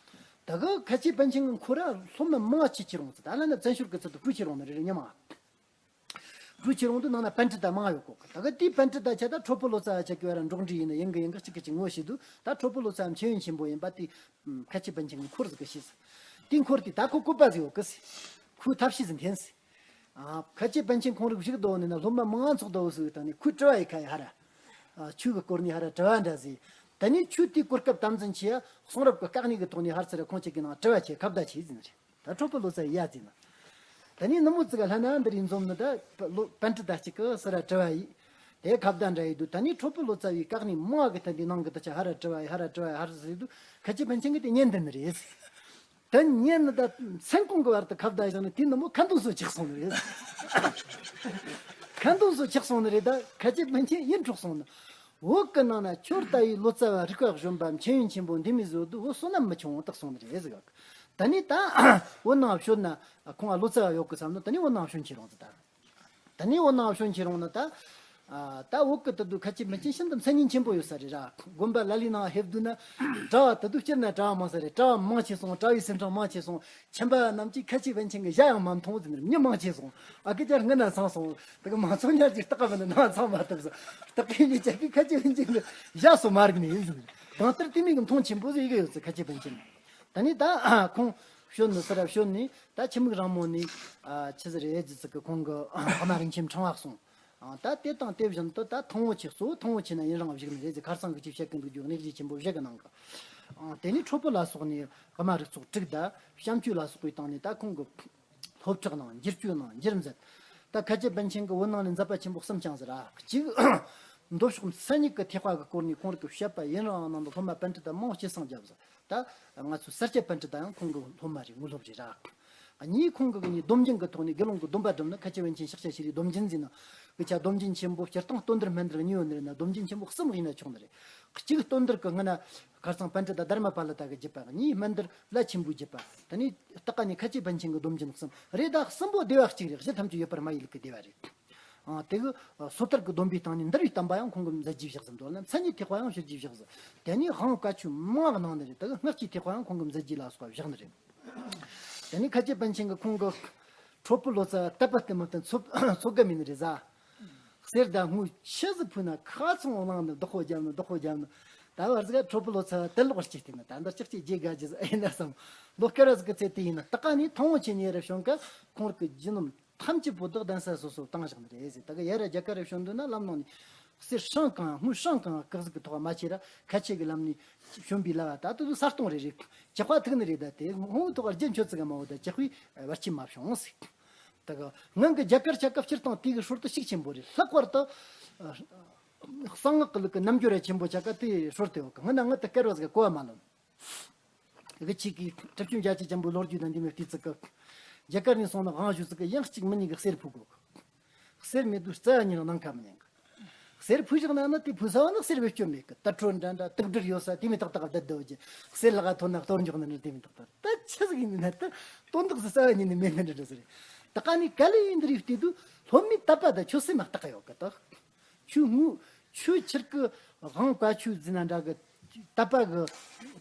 ད་གི་ཁ་ཆེ་པཎ་ཆེན་གི་འཁོར་ར་སློབ་མ་མང་ཆེ་ཆེ་རུང་ཚེ། ད་ལ་ན་བཙན་བྱོལ་གི་ཚུལ་དུ་བྲོས་ཆེ་རུང་ནི་རེད་རེད་ཉི་མ། བྲོས་ཆེ་རུང་དུ་ནང་ན་པཎྜི་ཏ་མང་ཡོད་གོ། ད་གི་དེའི་པཎྜི་ཏ་ཆ་ད་ཁྲོ་ཕུ་ལོ་ཙཱ་བ་ཆ་གི་བ་ར་འགྲོགས་འདྲིས་ཡིན་ན་ཡིན་གི་ཡིན་གི་གཅིག་གི་གཅིག་ངོ་ཤེས་དུས། ད་ཁྲོ་ཕུ་ལོ་ཙཱ་མཆེད་ཡོན་ཆེན་པོ་ཡིན་པ་དེ། ཁ་ཆེ་པཎ་ཆེན་གི་འཁོར་ཟིག་གི་ཤེས་ཟིག་དེ་འཁོར་དེ་ད་ཁོ་བཀོད་པ་ཟིག་ཡོད་གི་ཟིག་ཁོའི་ཐབས་ཤེས་ཟིག་འཐེན་ཟིག་ཨ། ཁ་ཆེ་པཎ་ཆེན་ཁོང་རིགས་བཞུགས་དོ་ནི་ན་སློབ་མ་མང་ཚོགས་དོ་སུ་དང་ནི་ཁོས་དྲི་བ་ཡི་ཁ་ཡི་ཧ་ར། ཨ། ཆོས་གི་སྐོར་ནི་ཧ་ར་དྲི་བ་འདྲ་ཟིག་ད་ནི་ཆོས་དེའི་གོ་སྐབས་དམ་འཛིན་བྱེད་ཡ་གསུང་རབ་གི་བཀའ་གནས་གི་ཐོག་ནས་ཧར་ཚུར་ར་ཁོང་ཆེ་གི་ནང་དྲི་བ་བྱེད་ཁ་བརྡ་བྱེད་ཟིན་རེད། ད་ཁྲོ་ཕུ་ལོ་ཙཱ་ཡི་ཡ་ཟིན་ན། ད་ནི་ནུ་མོ་ཙི་ག་ལྷ་ན་འདི་རིགས་འཛོམས་ནི་ད་ལོ་པཎྜི་ཏ་གཅིག་གི་སུ་ར་དྲི་བ་ཡི། དེ་ཁ་བརྡ་འདྲ་ཡི་དུས་ད་ནི་ཁྲོ་ཕུ་ལོ་ཙཱ་བའི་བཀའ་གནས་མང་གི་ཐད་འདི་ནང་གི་ད་ཆ་ཧ་ར་དྲི་བ་ཡི་ཧ་ར་དྲི་བ་ཡི་ཧ་ར་ཟེར་དུས་ཁ་ཆེ་པཎ་ཆེན་གི་དེ་ཉན་འདི་ནི་རེད། དེ་ཉན་ནི་ད་མཚན་གུང་གི་བར་དུ་ཁ་བརྡ་བཞག་ནི་དེ་ནི་མོ་ཁ་འདོན་སོ་ཆགས་སོང་ནི་རེད། ཁ་འདོན་སོ་ཆགས་སོང་ནི་རེད། ད་ཁ་ཆེ་པཎ་ཆེན་ཡིད་འཕྲོག་སོང་ནི། བོད་ཀྱི་ནང་ན་ཁྱོད་ལྟ་བུའི་ལོ་ཙཱ་བ་རིག་པ་གཞོན་པ་མཆེད་ཡོན་ཆེན་པོ་འདི་མི་བཟོ་དུ་བོད་བསོད་ནམས་མི་ཆུང་བ་དག་སོང་ནི་རེད་ཟེར་གི། ད་ནི་ད་བོད་ནང་བྱོན་ན་ཁོང་ལོ་ཙཱ་བ་ཡོད་གི་བསམ་ནི། ད་ནི་བོད་ནང་བྱོན་ཁྱེར་རུང་ཟེར་ད། ད་ནི་འོ་ན་བྱོན་ཁྱེར་རུང་ན་ད། ཨ། ད་བོད་ཀྱི་དུ་དུ་ཁ་ཆེ་པཎ་ཆེན་ཤིན་ཏུ་མཚན་སྙན་ཆེན་པོ་ཡོད་ས་རེད་ར། དགོན་པ་ལ་ལའི་ནང་ཕེབས་དུས་ན། གྲྭ་བ་དུ་དུ་སྤྱིར་ན་གྲྭ་བ་མང་ས་རེད། གྲྭ་བ་མང་ཆེ་སོང་། གྲྭ་བའི་སེམས་ཁྲལ་མང་ཆེ་སོང་། ཁྱིམ་པ་རྣམས་ཀྱིས་ཁ་ཆེ་པཎ་ཆེན་གྱི་ཞྭ་ཡང་མ་མཐོང་ཟེར་ནས་མྱི་མང་ཆེ་སོང་། ཨ་ཁུ་ཅར་སྔུན་ན་སངས་སོང་། དེ་གི་མང་ཚོགས་ཉར་གྱི་སྟག་པ་ནི་ནང་ཚང་མ་ཐུབ་སོང་། སྟག་གི་མྱི་ཅག་གིས་ཁ་ཆེ་པཎ་ཆེན་གྱི་ཞྭ་སོ་མ་རིག་ནས་ཡིན་ཟེར། གང་ལྟར་དེ་མིན་གྱི་མཐོང་ཆེན་པོ་ཟིག་ཡི་གེ་ཡོད་ཚེ་ཁ་ཆེ་པཎ་ཆེན། ད་ནི་ད་ཁོང་བྱོན་ནི་སུ་ར་བྱོན་ནི་ད་ཆི་མིག་རང་མོ་ནི། ཨ། ཆི་ཟིག་རེད་ཟེར་ཚིག་གི་ཁོང་གི་ཨ་མ་རིན་ཆེན་ཕྲེང་བ་གསུང་། ཨ། ད་དེ་དང་དེ་བཞིན་དུ་ད་ཐང་བོ་ཆེ་གཙོ་བོ་ཐང་བོ་ཆེ་ན་ཡུན་རིང་བཞུགས་ནི་རེད་ཟེར། ཁར་སང་གི་ཅིག་བཤད་གི་འདུག་རྒྱུ་གནས་གཞི་ཆེན་པོ་བཞི་གི་ནང་གི། ཨ། དེ་ནི་ཁྲོ་ཕུ་ལ་སོགས་ནི་ཨ་མ་རིགས་ཚོགས་དྲུག་དང་བྱམས་ཆོས་ལ་སོགས་པའི་སྟེང་ནས་ད་ཁོང་གི་སློབ་གྲྭ་ནང་འགྱུར་བཅོས་ནང་འགྱུར་མཛད། ད་ཁ་ཆེ་པཎ་ཆེན་གྱི་བོད་ནང་ནས་མཛད་པ་ཆེན་པོ་གསུམ་བསྐྱངས་ཟེར་ར། གཅིག་མདོ་ཕྱོགས་མཚན་ཉིད་ཀྱི་ཐེག་པ་གི་སྐོར་ནས་ཁོང་རིགས་ཀྱི་བཤད་པ་ཡུན་རིང་གནང་དུ་སློབ་མ་པཎྜི་ཏ་མང་སྐྱེད་སྲིང་བརྒྱབ་ཟེར། ད་ང་ཚོའི་ས་སྐྱ་པཎྜི་ཏ་ཡང་ཁོང་གི་སློབ་མ་རེད། ངོ་སློབ་རེད་ར། གཉིས་ཁོང་གི་གཉིས་སྡོམ་རྒྱུན་གྱི་ཐོག་ནས་དགེ་སློང་གི་སྡོམ་པ་སྒྲུབ་ན། ཁ་ཆེ་པཎ་ཆེན་ཕྱག་ཞྭ་ཤེས་རིག་སྡོམ་རྒྱུན་ཟེར་ན། སྐུ་ཆ་སྡོམ་རྒྱུན་ཆེན་པོ་སྤྱིར་བཏང་སྟོན་འདིར་སྨན་འདིར་གཉིས་ཡོད་ནི་རེད་ན། སྡོམ་རྒྱུན་ཆེན་པོ་གསུམ་ཡིན་ན་ཆོག་ནི་རེད། གཅིག་སྟོན་འདིར་གྱི་སྔ་ན་ཁར་སང་པཎྜི་ཏ་དྷརྨ་པཱ་ལ་ཏ་གིས་བརྒྱུད་པ། གཉིས་སྨན་འདིར་བླ་ཆེན་པོས་བརྒྱུད་པ། ད་ནི་ལྟག་ཀ་ནས་ཁ་ཆེ་པཎ་ཆེན་གྱི་སྡོམ་རྒྱུན་གསུམ་རེད། ད་གསུམ་པོ་སྡེ་བ་གཅིག་རེད། གཞི་ཐམས་ཅད་ཡོད་པར་མ་ཡིན་ལུགས་ཀྱི་སྡེ་བ་རེད། ཨ། དེ་གི་སོ་ཐར་གྱི་སྡོམ་པའི་སྟེང་ནས་འདུལ་བའི་བསྟན་པ་ཡང་ཁོང་གིས་མཛད་རྗེས་བཞག་ཟིན། མདོར་ན་མཚན་ཉིད་ཐེག་པ་ཡང་ཞུ་རྗེས་བཞག་ཟིན། དེ་ནས་དབང་བཀའ་ཆོས་མང་གནང་ནི་རེད། དེ་གི་སྔགས་ཀྱི་ཐེག་པ་ཡང་ཁོང་གིས་མཛད་རྗེས་ལ་སོགས་པ་བཞག་ནི་རེད། དེ་ནས་ཁ་ཆེ་པཎ་ཆེན་གྱིས་ཁོང་གི་ཁྲོ་ཕུ་ལོ་ཙཱ་དད་པ་དེ་མོ་དེ་འཚོ་འཚོ་གི་མེད་ནི་རེད་ཟ། གསེར་དང་དངུལ་ཆི་ཟིག་ཕུལ་ན་ཁ་ཚང་བླངས་ནས་བདག་པོ་རྒྱབ་ནས་བདག་པོ་རྒྱབ་ནས། ད་བར་ཟིག་ཁྲོ་ཕུ་ལོ་ཙཱ་དེ་ལོག་སྐྱེས་ཏེ་ན། ད་འདི་ཅག་ཅིག་རྗེས་དགའ་རྒྱུ་ཟིག་ཨེ་ན་བསམ། ལོ་སྐལ་བ་ཟིག་གི་ཚེ་དེ་ཡིན་ན་ལྟག་ཀ་ནས་ཐང་བོ་ཆེ་ཉེ་རུ་བྱུང་ག་ཁོང་རིགས་ཀྱི་རྒྱུ་ནོམ་ཐམས་ཅད་པོ་བདག་གདན་ས་སོ་སོར་བཏང་བཞག་ནི་རེད་ཟེར། ད་གི་ཡ་ར་རྒྱ་གར་རུ་བྱོན་འདུག་ན་ལམ་ནང་ནས་གསེར་སྲང་གང་དངུལ་སྲང་གང་བཀག་ཟིག་གི་ཐོག་མ་ཆེ་ར། ཁ་ཆེ་གི་ལམ་ནས་བྱོན་པའི་ལ་བ་ད་དུ་ས་སྟོང་རེ་རེ་ཇག་པ་ཐུག་ནི་རེད། ད་དེ་ངོ་བོ་ཐོག་རྒྱུན་ཆོད་ཙི་ག་མ་བོ་ད་ཇག་པའི་བར་ཆད་མ་བྱུང་ཟེར། ད་གི་ངང་གི་རྒྱ་གར་ཆ་སྐབས་སྤྱིར་བཏང་དེ་གི་སྲོལ་དུ་ཤུགས་ཆེན་པོ་རེད། ལྷག་པར་དུ་གསང་སྔགས་ཀྱི་ལུགས་ཀྱི་རྣལ་འབྱོར་ར་ཆེན་པོ་ཆ་ག་དེ་སྲོལ་དེ་ཡོད་གི། ང་ན་ང་དེ་སྐལ་བ་ཟིག་ག་གོ་བ་མ་ལོན། གི་ཆེ་གི་གྲུབ་ཆེན་རྒྱལ་སྲས་ཆེན་པོའི་ལོ་རྒྱུས་དང་འདི་མོ་བལྟས་ཙི་གི། རྒྱ་གར་ནས་སོང་ན་དབང་ཞུ་ཙི་གི་ཡང་གཅིག་མིན་གཉིས་གི་གསེར་ཕུལ་དགོས་གི། གསེར་མེད་དུས་རྩ་བ་ཉིད་ནས་ནམ་མཁའ་མི་ཉན་གི། གསེར་ཕུལ་བཞག་ན་ནི་དེ་ཕུལ་ས་བ་ནི་གསེར་བེད་སྤྱོད་མེད་གི། དུར་ཁྲོད་འདྲ་འདྲ་དུག་སྦྲུལ་ཡོད་ས་དེ་མོ་ཏག་ཏག་བསྡད་སྡོད་ཀྱི། གསེར་ལག་ཐོན་ན་གཏོར་འཇོག་ནི་ནི་དེ་མོ་ཏག་ཏག། ད་ཆི་ཟིག་ཡིན་ན་ད་དོན་དག་ཟིག་རྩ་བ་ཉིད་ནས་མེད་ནི་འདྲ་འདྲ་ཟིག་རེད། ད་ག་ནི་ག་ལེ་ཡིན་འདི་རིགས་བལྟས་དུས་སློབ་མའི་དད་པ་དང་ཆོས་སེམས་མ་བརྟག་གི་ཡོད་གི་ད། ཆོས་དངོས་ཆོས་ཕྱིར་གི་དབང་བཀའ་ཆོས་ཟེར་ན་འདྲ་གི། དད་པ་གི་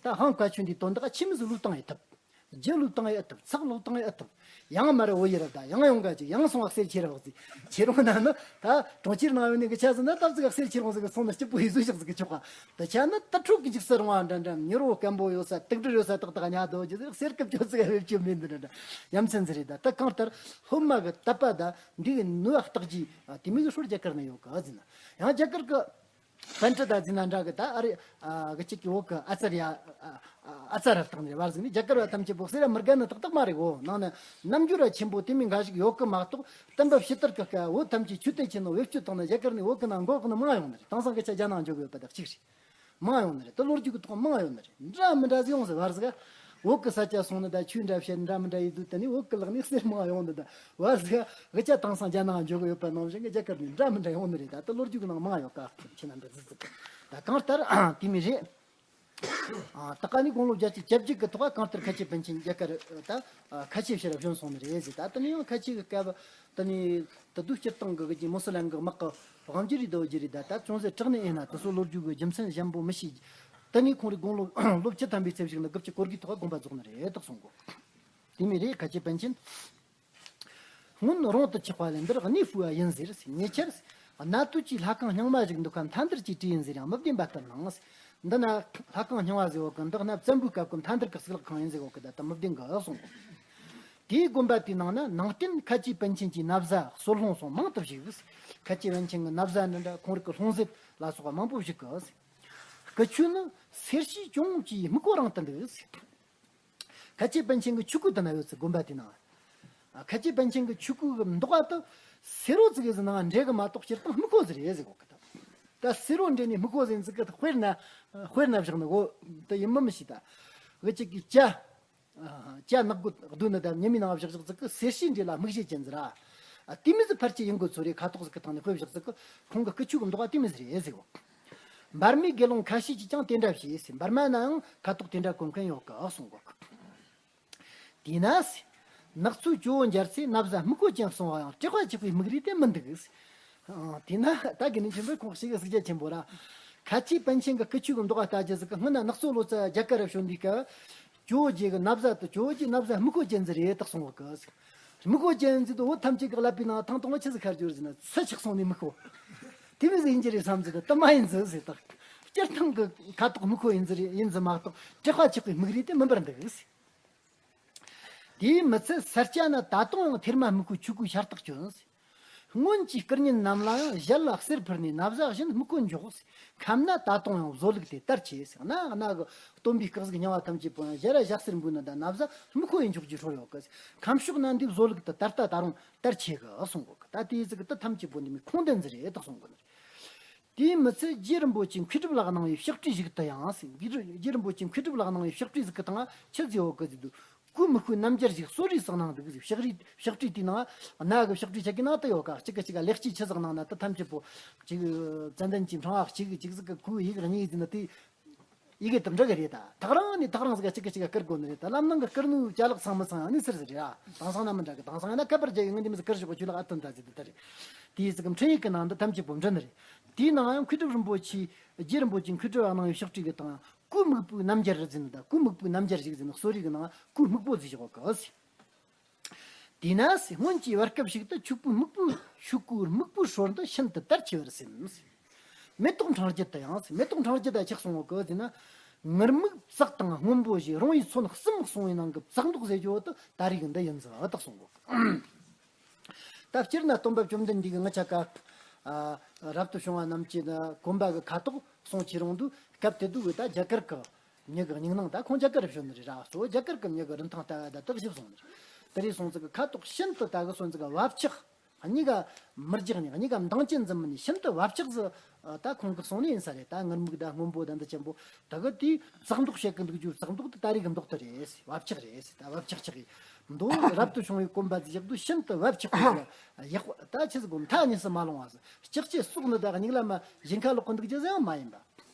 ད་དབང་བཀའ་ཆོས་འདི་དོན་དག་ཆི་མོ་ཟིག་བློས་བཏང་ཡི་ཐུབ། རྒྱུ་བློས་བཏང་ཡི་ཨེ་ཐུབ། ཚེགས་བློས་བཏང་ཡི་ཨེ་ཐུབ། ཡང་མར་བོད་ཡུལ་རབ་ད་ཡང་ཡོང་ག་ཅིག་ཡང་སོང་བ་གསེར་ཁྱེར་བག་ཟིག་ཁྱེར་འོང་ན་ནི་ད་གྲོང་ཁྱེར་ནང་ཡོད་ནི་གི་ཆ་ཟིག་ན་སྟབས་ཟིག་ག་གསེར་ཁྱེར་འོང་ཟིག་གི་སོང་ན་སྐྱིད་པོ་ཡིད་བཟོད་ཞག་ཟིག་གི་ཆོག་ག་ད་ཆ་ནི་ད་ཕྲུག་གི་འཇིགས་སུ་རུང་བ་འདྲ་འདྲ། མྱུར་བོ་སྐམ་པོ་ཡོད་ས་དུག་སྦྲུལ་ཡོད་ས་ཏག་ཏག་ཉལ་སྡོད་རྒྱུ་ཟིག་གསེར་སྐུ་བཅོལ་ཟིག་ག་བེད་སྤྱོད་མེད་འདི་འདྲ་འདྲ་ཡ་མཚན་ཟིག་རེད། ད་ད་གང་ལྟར་སློབ་མ་གི་དད་པ་ད་འདི་གི་ནུས་པ་རྟག་ཅིག་དེ་མོ་གི་སྲོལ་རྒྱ་གར་ན་ཡོད་གི་ཟེར་ན། ཡང་རྒྱ་གར་གི་པཎྜི་ཏ་ཟེར་ན་འདྲ་གི་ད་ཨ་རི་ཨ་གི་གཅིག་གི་འོག་གི་ཨ་ཙརྱ་ཨ་ཨ་ཙརྱ་བཏང་ནས་བར་ཟིག་ནི་རྒྱ་གར་བ་ཐམས་ཅད་པོ་གསེར་ར་མི་དགའ་ནི་ཏག་ཏག་མ་རེད་གོ། ནང་ན་རྣམ་འགྱུར་ར་ཆེན་པོ་དེ་མིན་འགའ་ཞིག་ཡོད་གི་མ་གཏོགས། བསྟན་པ་ཕྱི་དར་གི་སྐབས་བོད་ཐམས་ཅད་ཆོས་དད་ཆེ་ནོ་བེད་སྤྱོད་བཏང་ན་རྒྱ་གར་ནས་བོད་གི་ནང་འགོ་གི་ནི་མང་ཡོང་ནི་རེད། དེང་སང་གི་ཆ་རྒྱ་ནང་འཇོག་གི་ཡོད་པ་ད་གཅིག་རེད། མང་ཡོང་ནི་རེད། ད་ལོ་རྒྱུས་གི་ཐོག་མང་ཡོང་ནི་རེད། འདྲ་མི་འདྲ་ཟིག་ཡོང་ཟེར་བར་ཟིག་བོད་གི་ས་ཆ་སོང་ནི་ད་ཆོས་འདྲ་བཤད་འདྲ་མི་འདྲ་ཡིན་དུས་དེ་ནི་བོད་གི་ལག་ནས་གསེར་མང་ཡོང་ནི་ད་བར་ཟིག་གི་ཆ་དེང་སང་རྒྱ་ནང་འཇོག་གི་ཡོད་པ་ནང་བཞིན་གི་རྒྱ་གར་ནས་འདྲ་མི་འདྲ་ཡོང་ནི་རེད། ད་ད་ལོ་རྒྱུས་གི་ནང་མང་ཡོད་ཀ་ཁྱེད་རྣམ་པ་ཟིག་ཟིག་ད་གང་ལྟར་དེ་མི་རེད། ཨ་ད་ག་ནི་དགུང་ལོ་བརྒྱད་ཅུ་གྱ་གཅིག་གི་ཐོག་གང་ལྟར་ཁ་ཆེ་པཎ་ཆེན་རྒྱ་གར་ད་ཁ་ཆེ་ཕྱིར་ར་བྱོན་སོང་ནི་རེད་ཟེར། ད་དེ་ནས་ཡང་ཁ་ཆེ་གི་སྐབས་དེ་ནས་ད་དུ་སྤྱིར་བཏང་གི་གི་མོ་སི་ལན་གི་དམག་གི་དབང་སྒྱུར་རེད་དོ་རྒྱུ་རེད། ད་ད་ཅུང་ཟད་དྲག་ནི་ཡིན་ན་དེ་ཚོ་ལོ་རྒྱུས་གི་རྒྱུ་མཚན་ཞན་པོ་མི་ཤེས། དེ་ནས་ཁོང་རི་དགུང་ལོ་ལོ་བཅུ་ཐམ་པའི་ཚེ་བཞུགས་ན་དགུ་བཅུ་གོ་དགུའི་ཐོག་དགོངས་པ་རྫོགས་ནི་རེད་དག་གསུང་གོ། དེ་མི་རེད། ཁ་ཆེ་པཎ་ཆེན། སྔོན་རོང་དུ་ཆགས་པ་ལས་འདིར་གནས་སྤོས་པ་ཡིན་ཟེར། ཉེ་ཆར་གནའ་དུས་ཀྱི་ལྷ་ཁང་རྙིང་མ་ཞིག་འདུག་ག་མཐའ་འདུལ་གྱི་གྲས་ཡིན་ཟེར་ཡང་མི་བདེན་པ་ལྟར་སྣང་། འདི་ན་ལྷ་ཁང་རྙིང་བ་ཟེར་བ་གི་འདི་ན་བཙན་པོའི་སྐབས་ཀྱི་མཐའ་འདུལ་གྱི་གཙུག་ལག་ཁང་ཡིན་ཟེར་བ་གི་ད་ལྟ་མི་བདེན་གི་གསུངས། དེའི་དགོན་པ་དེའི་ནང་ན་ནང་རྟེན་ཁ་ཆེ་པཎ་ཆེན་གྱི་ན་བཟའ་གསོལ་ལྷུང་སོགས་མང་དུ་བཞུགས། ཁ་ཆེ་པཎ་ཆེན་གྱི་ན་བཟའ་འདི་འདྲ་ཁོང་རིགས་ཀྱི་ལྷུང་བཟེད་ལ་སོགས་པ་མང་པོ་བཞུགས་གི། སྐུ་ཆོས་ནི་སེར་བྱེས་ཅུང་ངུ་གི་སྨུག་པོ་རང་དུ་འདུག། ཁ་ཆེ་པཎ་ཆེན་གྱི་ཆོས་སྐུ་དེ་ན་ཡོད་ཚེ་དགོན་པ་དེ་ནང་། ཨ། ཁ་ཆེ་པཎ་ཆེན་གྱི་ཆོས་སྐུ་གི་མདོག་དེ་སེར་བོ་ཙི་གེ་ཟིག་ནང་འདྲེས་གི་མ་གཏོགས་སྤྱིར་བཏང་སྨུག་པོ་ཟིག་རེད་ཟེར་གོ་གི། ད་ད་སེར་བོ་འདྲེས་ནས་སྨུག་པོ་ཟིག་ཟིག་གི་དཔེར་ན་དཔེར་ན་བཞག་ན་གོ། ད་ཡིན་མིན་མི་ཤེས་ད། འུ་ཅག་གི་ཇ་ཇ་ནག་གོ་བསྡུས་ནི་ད་ཉི་མའི་ནང་བཞག་བཞག་ཟིག་གི་སེར་བྱེས་འདྲེས་ལ་སྨུག་བྱེས་ཅན་ཟིག་ར། ཨ། དེ་མི་ཟིག་ཕལ་ཆེར་ཡིན་དགོས་ཚོད་རེད། ཁ་དོག་ཟིག་གི་སྟེང་ནས་དཔེ་བཞག་ཟིག་གི་ཁོང་གི་སྐུ་ཆོས་གི་མདོག་དེ་མི་ཟིག་རེད་ཟེར་གོ། འབར་མའི་དགེ་སློང་ཁ་ཤས་ཀྱིས་ཀྱང་དེ་འདྲ་བྱས་ཟེར། འབར་མ་ནའང་ཁ་དོག་དེ་འདྲ་གོན་མཁན་ཡོད་གི་གསུང་གོ། དེས་ན་ཟེར། ནགས་ཚལ་ཇོ་བོ་མཇལ་ཚེ་ན་བཟའ་སྨུག་པོ་ཅན་གསུང་བ་ཡང་དྲེགས་པ་ཆགས་པའི་སྨུག་རུས་དེ་མི་འདུག་ཟེར། ཨང་། དེས་ན་ད་དགེ་འདུན་ཆོས་འཕེལ་ཁོང་ཞིག་གི་གཟུགས་རྒྱ་ཆེན་པོ་ར། ཁ་ཆེ་པཎ་ཆེན་གྱི་སྐུ་ཆོས་གི་མདོག་ལྟ་རྒྱུ་ཟིག་གི་སྔོན་ན་ནགས་ཚལ་ལོ་ཙཱ་རྒྱ་གར་ར་བྱོན་དུས་སྐབས། ཇོ་བོ་རྗེ་གི་ན་བཟའ་དེ་ཇོ་བོ་རྗེ་ན་བཟའ་སྨུག་པོ་ཅན་ཟིག་རེད་དག་གསུང་བ་གི་ཟེར། སྨུག་པོ་ཅན་ཟིག་དེ་བོད་ཐམས་ཅད་ཀྱི་ཀླད་པའི་ནང་ཐང་སྟོང་བ་ཆི་ཟིག་ཁར་གྱུར་ཟེར་ན་ཚྭ་ཆགས་སོང་ནས་སྨུག་པོ། དེ་མོ་ཟིག་ཡིན་གྱི་རེད་བསམ་ཟིག་དེ་མ་ཡིན་ཟིག་ཟེར་དག། སྤྱིར་བཏང་གི་ཁ་དོག་སྨུག་པོ་ཡིན་ཟིག་རེད། ཡིན་ཟིག་མ་གཏོགས་དྲེགས་པ་ཆགས་པའི་སྨུག་རུས་དེ་མིན་པར་འདུག་ཟེར། དེའི་མི་ཚད་ས་སྐྱ་ན་ད་དུང་ཡང་ཐེར་མ་སྨུག་པོའི་ཆོས་སྐུའི་ཤ་སྟག་བྱོན། སྔོན་གྱི་སྐུ་བརྙན་རྣམས་ལ་ཡང་ཞལ་ལ་གསེར་ཕུལ་ནས་ན་བཟའ་བཞིན་སྨུག་པོ་འཇོག། ཁམས་ན་ད་དུང་ཡང་བཟོ་ལུགས་དེ་དར་ཆེ། གནའ་གནའ་གི་སྟོན་པའི་སྐུ་གཟུགས་རྙིང་བ་ཐམས་ཅད་པོ་ཡང་ཞལ་ལ་ཞལ་གསེར་འབུལ་ནི་དང་ན་བཟའ་སྨུག་པོ་ཡིས་འཇོག་རྒྱུའི་སྲོལ་ཡོད་གི། ཁམས་ཕྱོགས་ན་འདི་བཟོ་ལུགས་དེ་ད་ལྟ་ད་རུང་དར་ཆེ་གི་གསུང་གོ་གི། ད་དེའི་ཟིག་གི་དེ་ཐམས་ཅད་པོ་འདི་མི་ཁུངས་ལྡན་ཟིག་རེད་དག་གསུང་གོ་ནི། དེའི་མི་ཚད་རྗེ་རིན་པོ་ཆེ་མཁས་གྲུབ་ལག་གནང་བའི་ཕྱག་བྲིས་ཤིག་ཏུ་ཡང་ཟེར། རྗེ་རིན་པོ་ཆེ་མཁས་གྲུབ་ལག་གནང་བའི་ཕྱག་བྲིས་ཟིག་གི་སྟེང་ཆི་ཟིག་ཡོད་གི་ཟེར་དུས། སྐུ་སྨུག་པོའི་རྣམ་རྒྱལ་ཞིག་གསོ་རིས་སུ་གནང་འདུག་ཟེར། ཕྱག་བྲིས་ཕྱག་བྲིས་དེའི་ནང་གནའ་གི་ཕྱག་བྲིས་ཆ་གི་ནང་དུ་ཡོད་ཀ། གཅིག་གི་གཅིག་ག་ལེགས་སྐྱེས་ཆི་ཟིག་གནང་ན་དེ་ཐམས་ཅད་པོ་གཅིག་ཙན་དན་གྱི་འཕྲེང་བ་གཅིག་གཅིག་ཟིག་གི་གུ་ཡིག་རྙིང་ཡིག་ཟེར་ན་དེ། ཡི་གེ་དང་འདྲ་གི་རེད་ད། ཐག་རིང་ནས་ཐག་རིང་ཟིག་ག་གཅིག་གིས་གཅིག་ག་བསྐུར་དགོས་ནི་རེད་ད། ལམ་ནང་གི་བསྐུར་ནོའི་ཅ་ལག་ཚང་མ་ཚང་ཡང་ནི་ཟུར་ཟིག་རེད་ཨ། དེང་སང་ན་མི་འདྲ་གི། དེང་སང་ཡིན་ན་ཁ་པར་རྒྱག་ཡོང་ངེས་འདི་མི་ཟིག་བསྐུར་ཞོག་གི་ཆུ་ལག་ཨ་དོན་ད་ཟིག་འདི་ལྟར་རེད། དེའི་ཟིག་གི་འཕྲིན་ཡིག་གི་ནང་དུ་ཐམས་ཅད་པོ་འབྲི་ནི་རེད། དེའི་ནང་ཡང་མཁས་གྲུབ་རིན་པོ་ཆེ་རྗེ་རིན་པོ་ཆེ་མཁས་གྲུབ་ལག་གནང་བའི་ཕྱག་བྲིས་གི་དང་སྐུ་སྨུག་པོའི་རྣམ་རྒྱལ་རེད་ཟེར་ནི་ད། སྐུ་སྨུག་པོའི་རྣམ་རྒྱལ་ཞིག་ཟེར་ནི་གསོ་རིས་གི་ནང་སྐུ་སྨུག་པོ་ཟིག་བཞག་གི། དེས་ན་སྔོན་གྱི་བར་སྐབས་ཤིག་ཏུ་ཆོས་སྐུ་སྨུག་པོའི་ཆོས་སྐུ་སྨུག་པོའི་སྲོལ་འདི་ཤིན་ཏུ་དར་ཆེ་བར་སེམས། མེ་ཏོག་འཕྲེང་རྒྱུད་དུ་ཡང་། མེ་ཏོག་འཕྲེང་རྒྱུད་དུ་ཆི་གསུང་གོ་ཟེར་ན། ངུར་སྨྲིག་བཙག་དང་སྔོན་པོ་ཞེས་རོང་བའི་ཚོན་གསུམ་གསུང་བའི་ནང་གི་བཙག་མདོག་ཟེར་རྒྱུ་བོ་དེ་ད་རེས་ཀྱི་འདི་ཡིན་ཟེར་བ་དག་གསུང་གོ། ད་སྤྱིར་ན་སྟོན་པ་བཅོམ་ལྡན་འདས་ཀྱི་ངི་ཆ་ཀ་རབ་ཏུ་བྱུང་བ་རྣམས་ཀྱི་གོན་པ་གི་ཁ་དོག་གསུང་ཆེ་རུང་དུ་སྐབས་དེ་དུས་ཀྱི་ད་རྒྱ་གར་གི་མྱི་གི་སྙིང་ནང་ད་ཁོང་རྒྱ་གར་བྱོན་ནི་རེད་ར། གཙོ་བོ་རྒྱ་གར་གི་མྱི་གི་རིན་ཐང་ལྟ་བ་ད་དག་ཞིབ་སོང་ནི་རེད། དེ་རེད་སོང་ཙི་གི་ཁ་དོག་ཤིན་ཏུ་ད་གི་སོང་ཙི་གི་བབ་ཆགས། གཉིས་ཀ་མི་རྒྱག་ནི་གཉིས་ཀ་མདངས་ཅན་ཙམ་མིན་ནི་ཤིན་ཏུ་བབ་ཆགས་ཟིག་ད་ཁོང་གི་སོང་ནི་ཡིན་ས་རེད། ད་ངུར་སྨྲིག་ད་སྔོན་པོ་ད་འདི་ཆེན་པོ་ད་གི་དེའི་བཙག་མདོག་བཤད་གི་འདུག་རྒྱུ་བཙག་མདོག་དེ་ད་རེས་གི་མདོག་དེ་རེད། བབ་ཆགས་རེད། ད་བབ་ཆགས་ཆགས་གི་མདོ་རབ་ཏུ་བྱུང་བའི་གོན་པ་ཟིག་ཡག་དུས་ཤིན་ཏུ་བབ་ཆགས་པའི་ཡག་པ་ད་ཆི་ཟིག་གོ་མཐའ་གཉིས་སུ་མ་ལོང་བ་ཟིག་ལྕགས་ཀྱི་སོག་ནི་ད་སྙིགས་ལམ་མ་ཞིང་ཁ་ལོག་གི་འདུག་རྒྱུ་ཟིག་ཡང་མ་ཡིན་པ།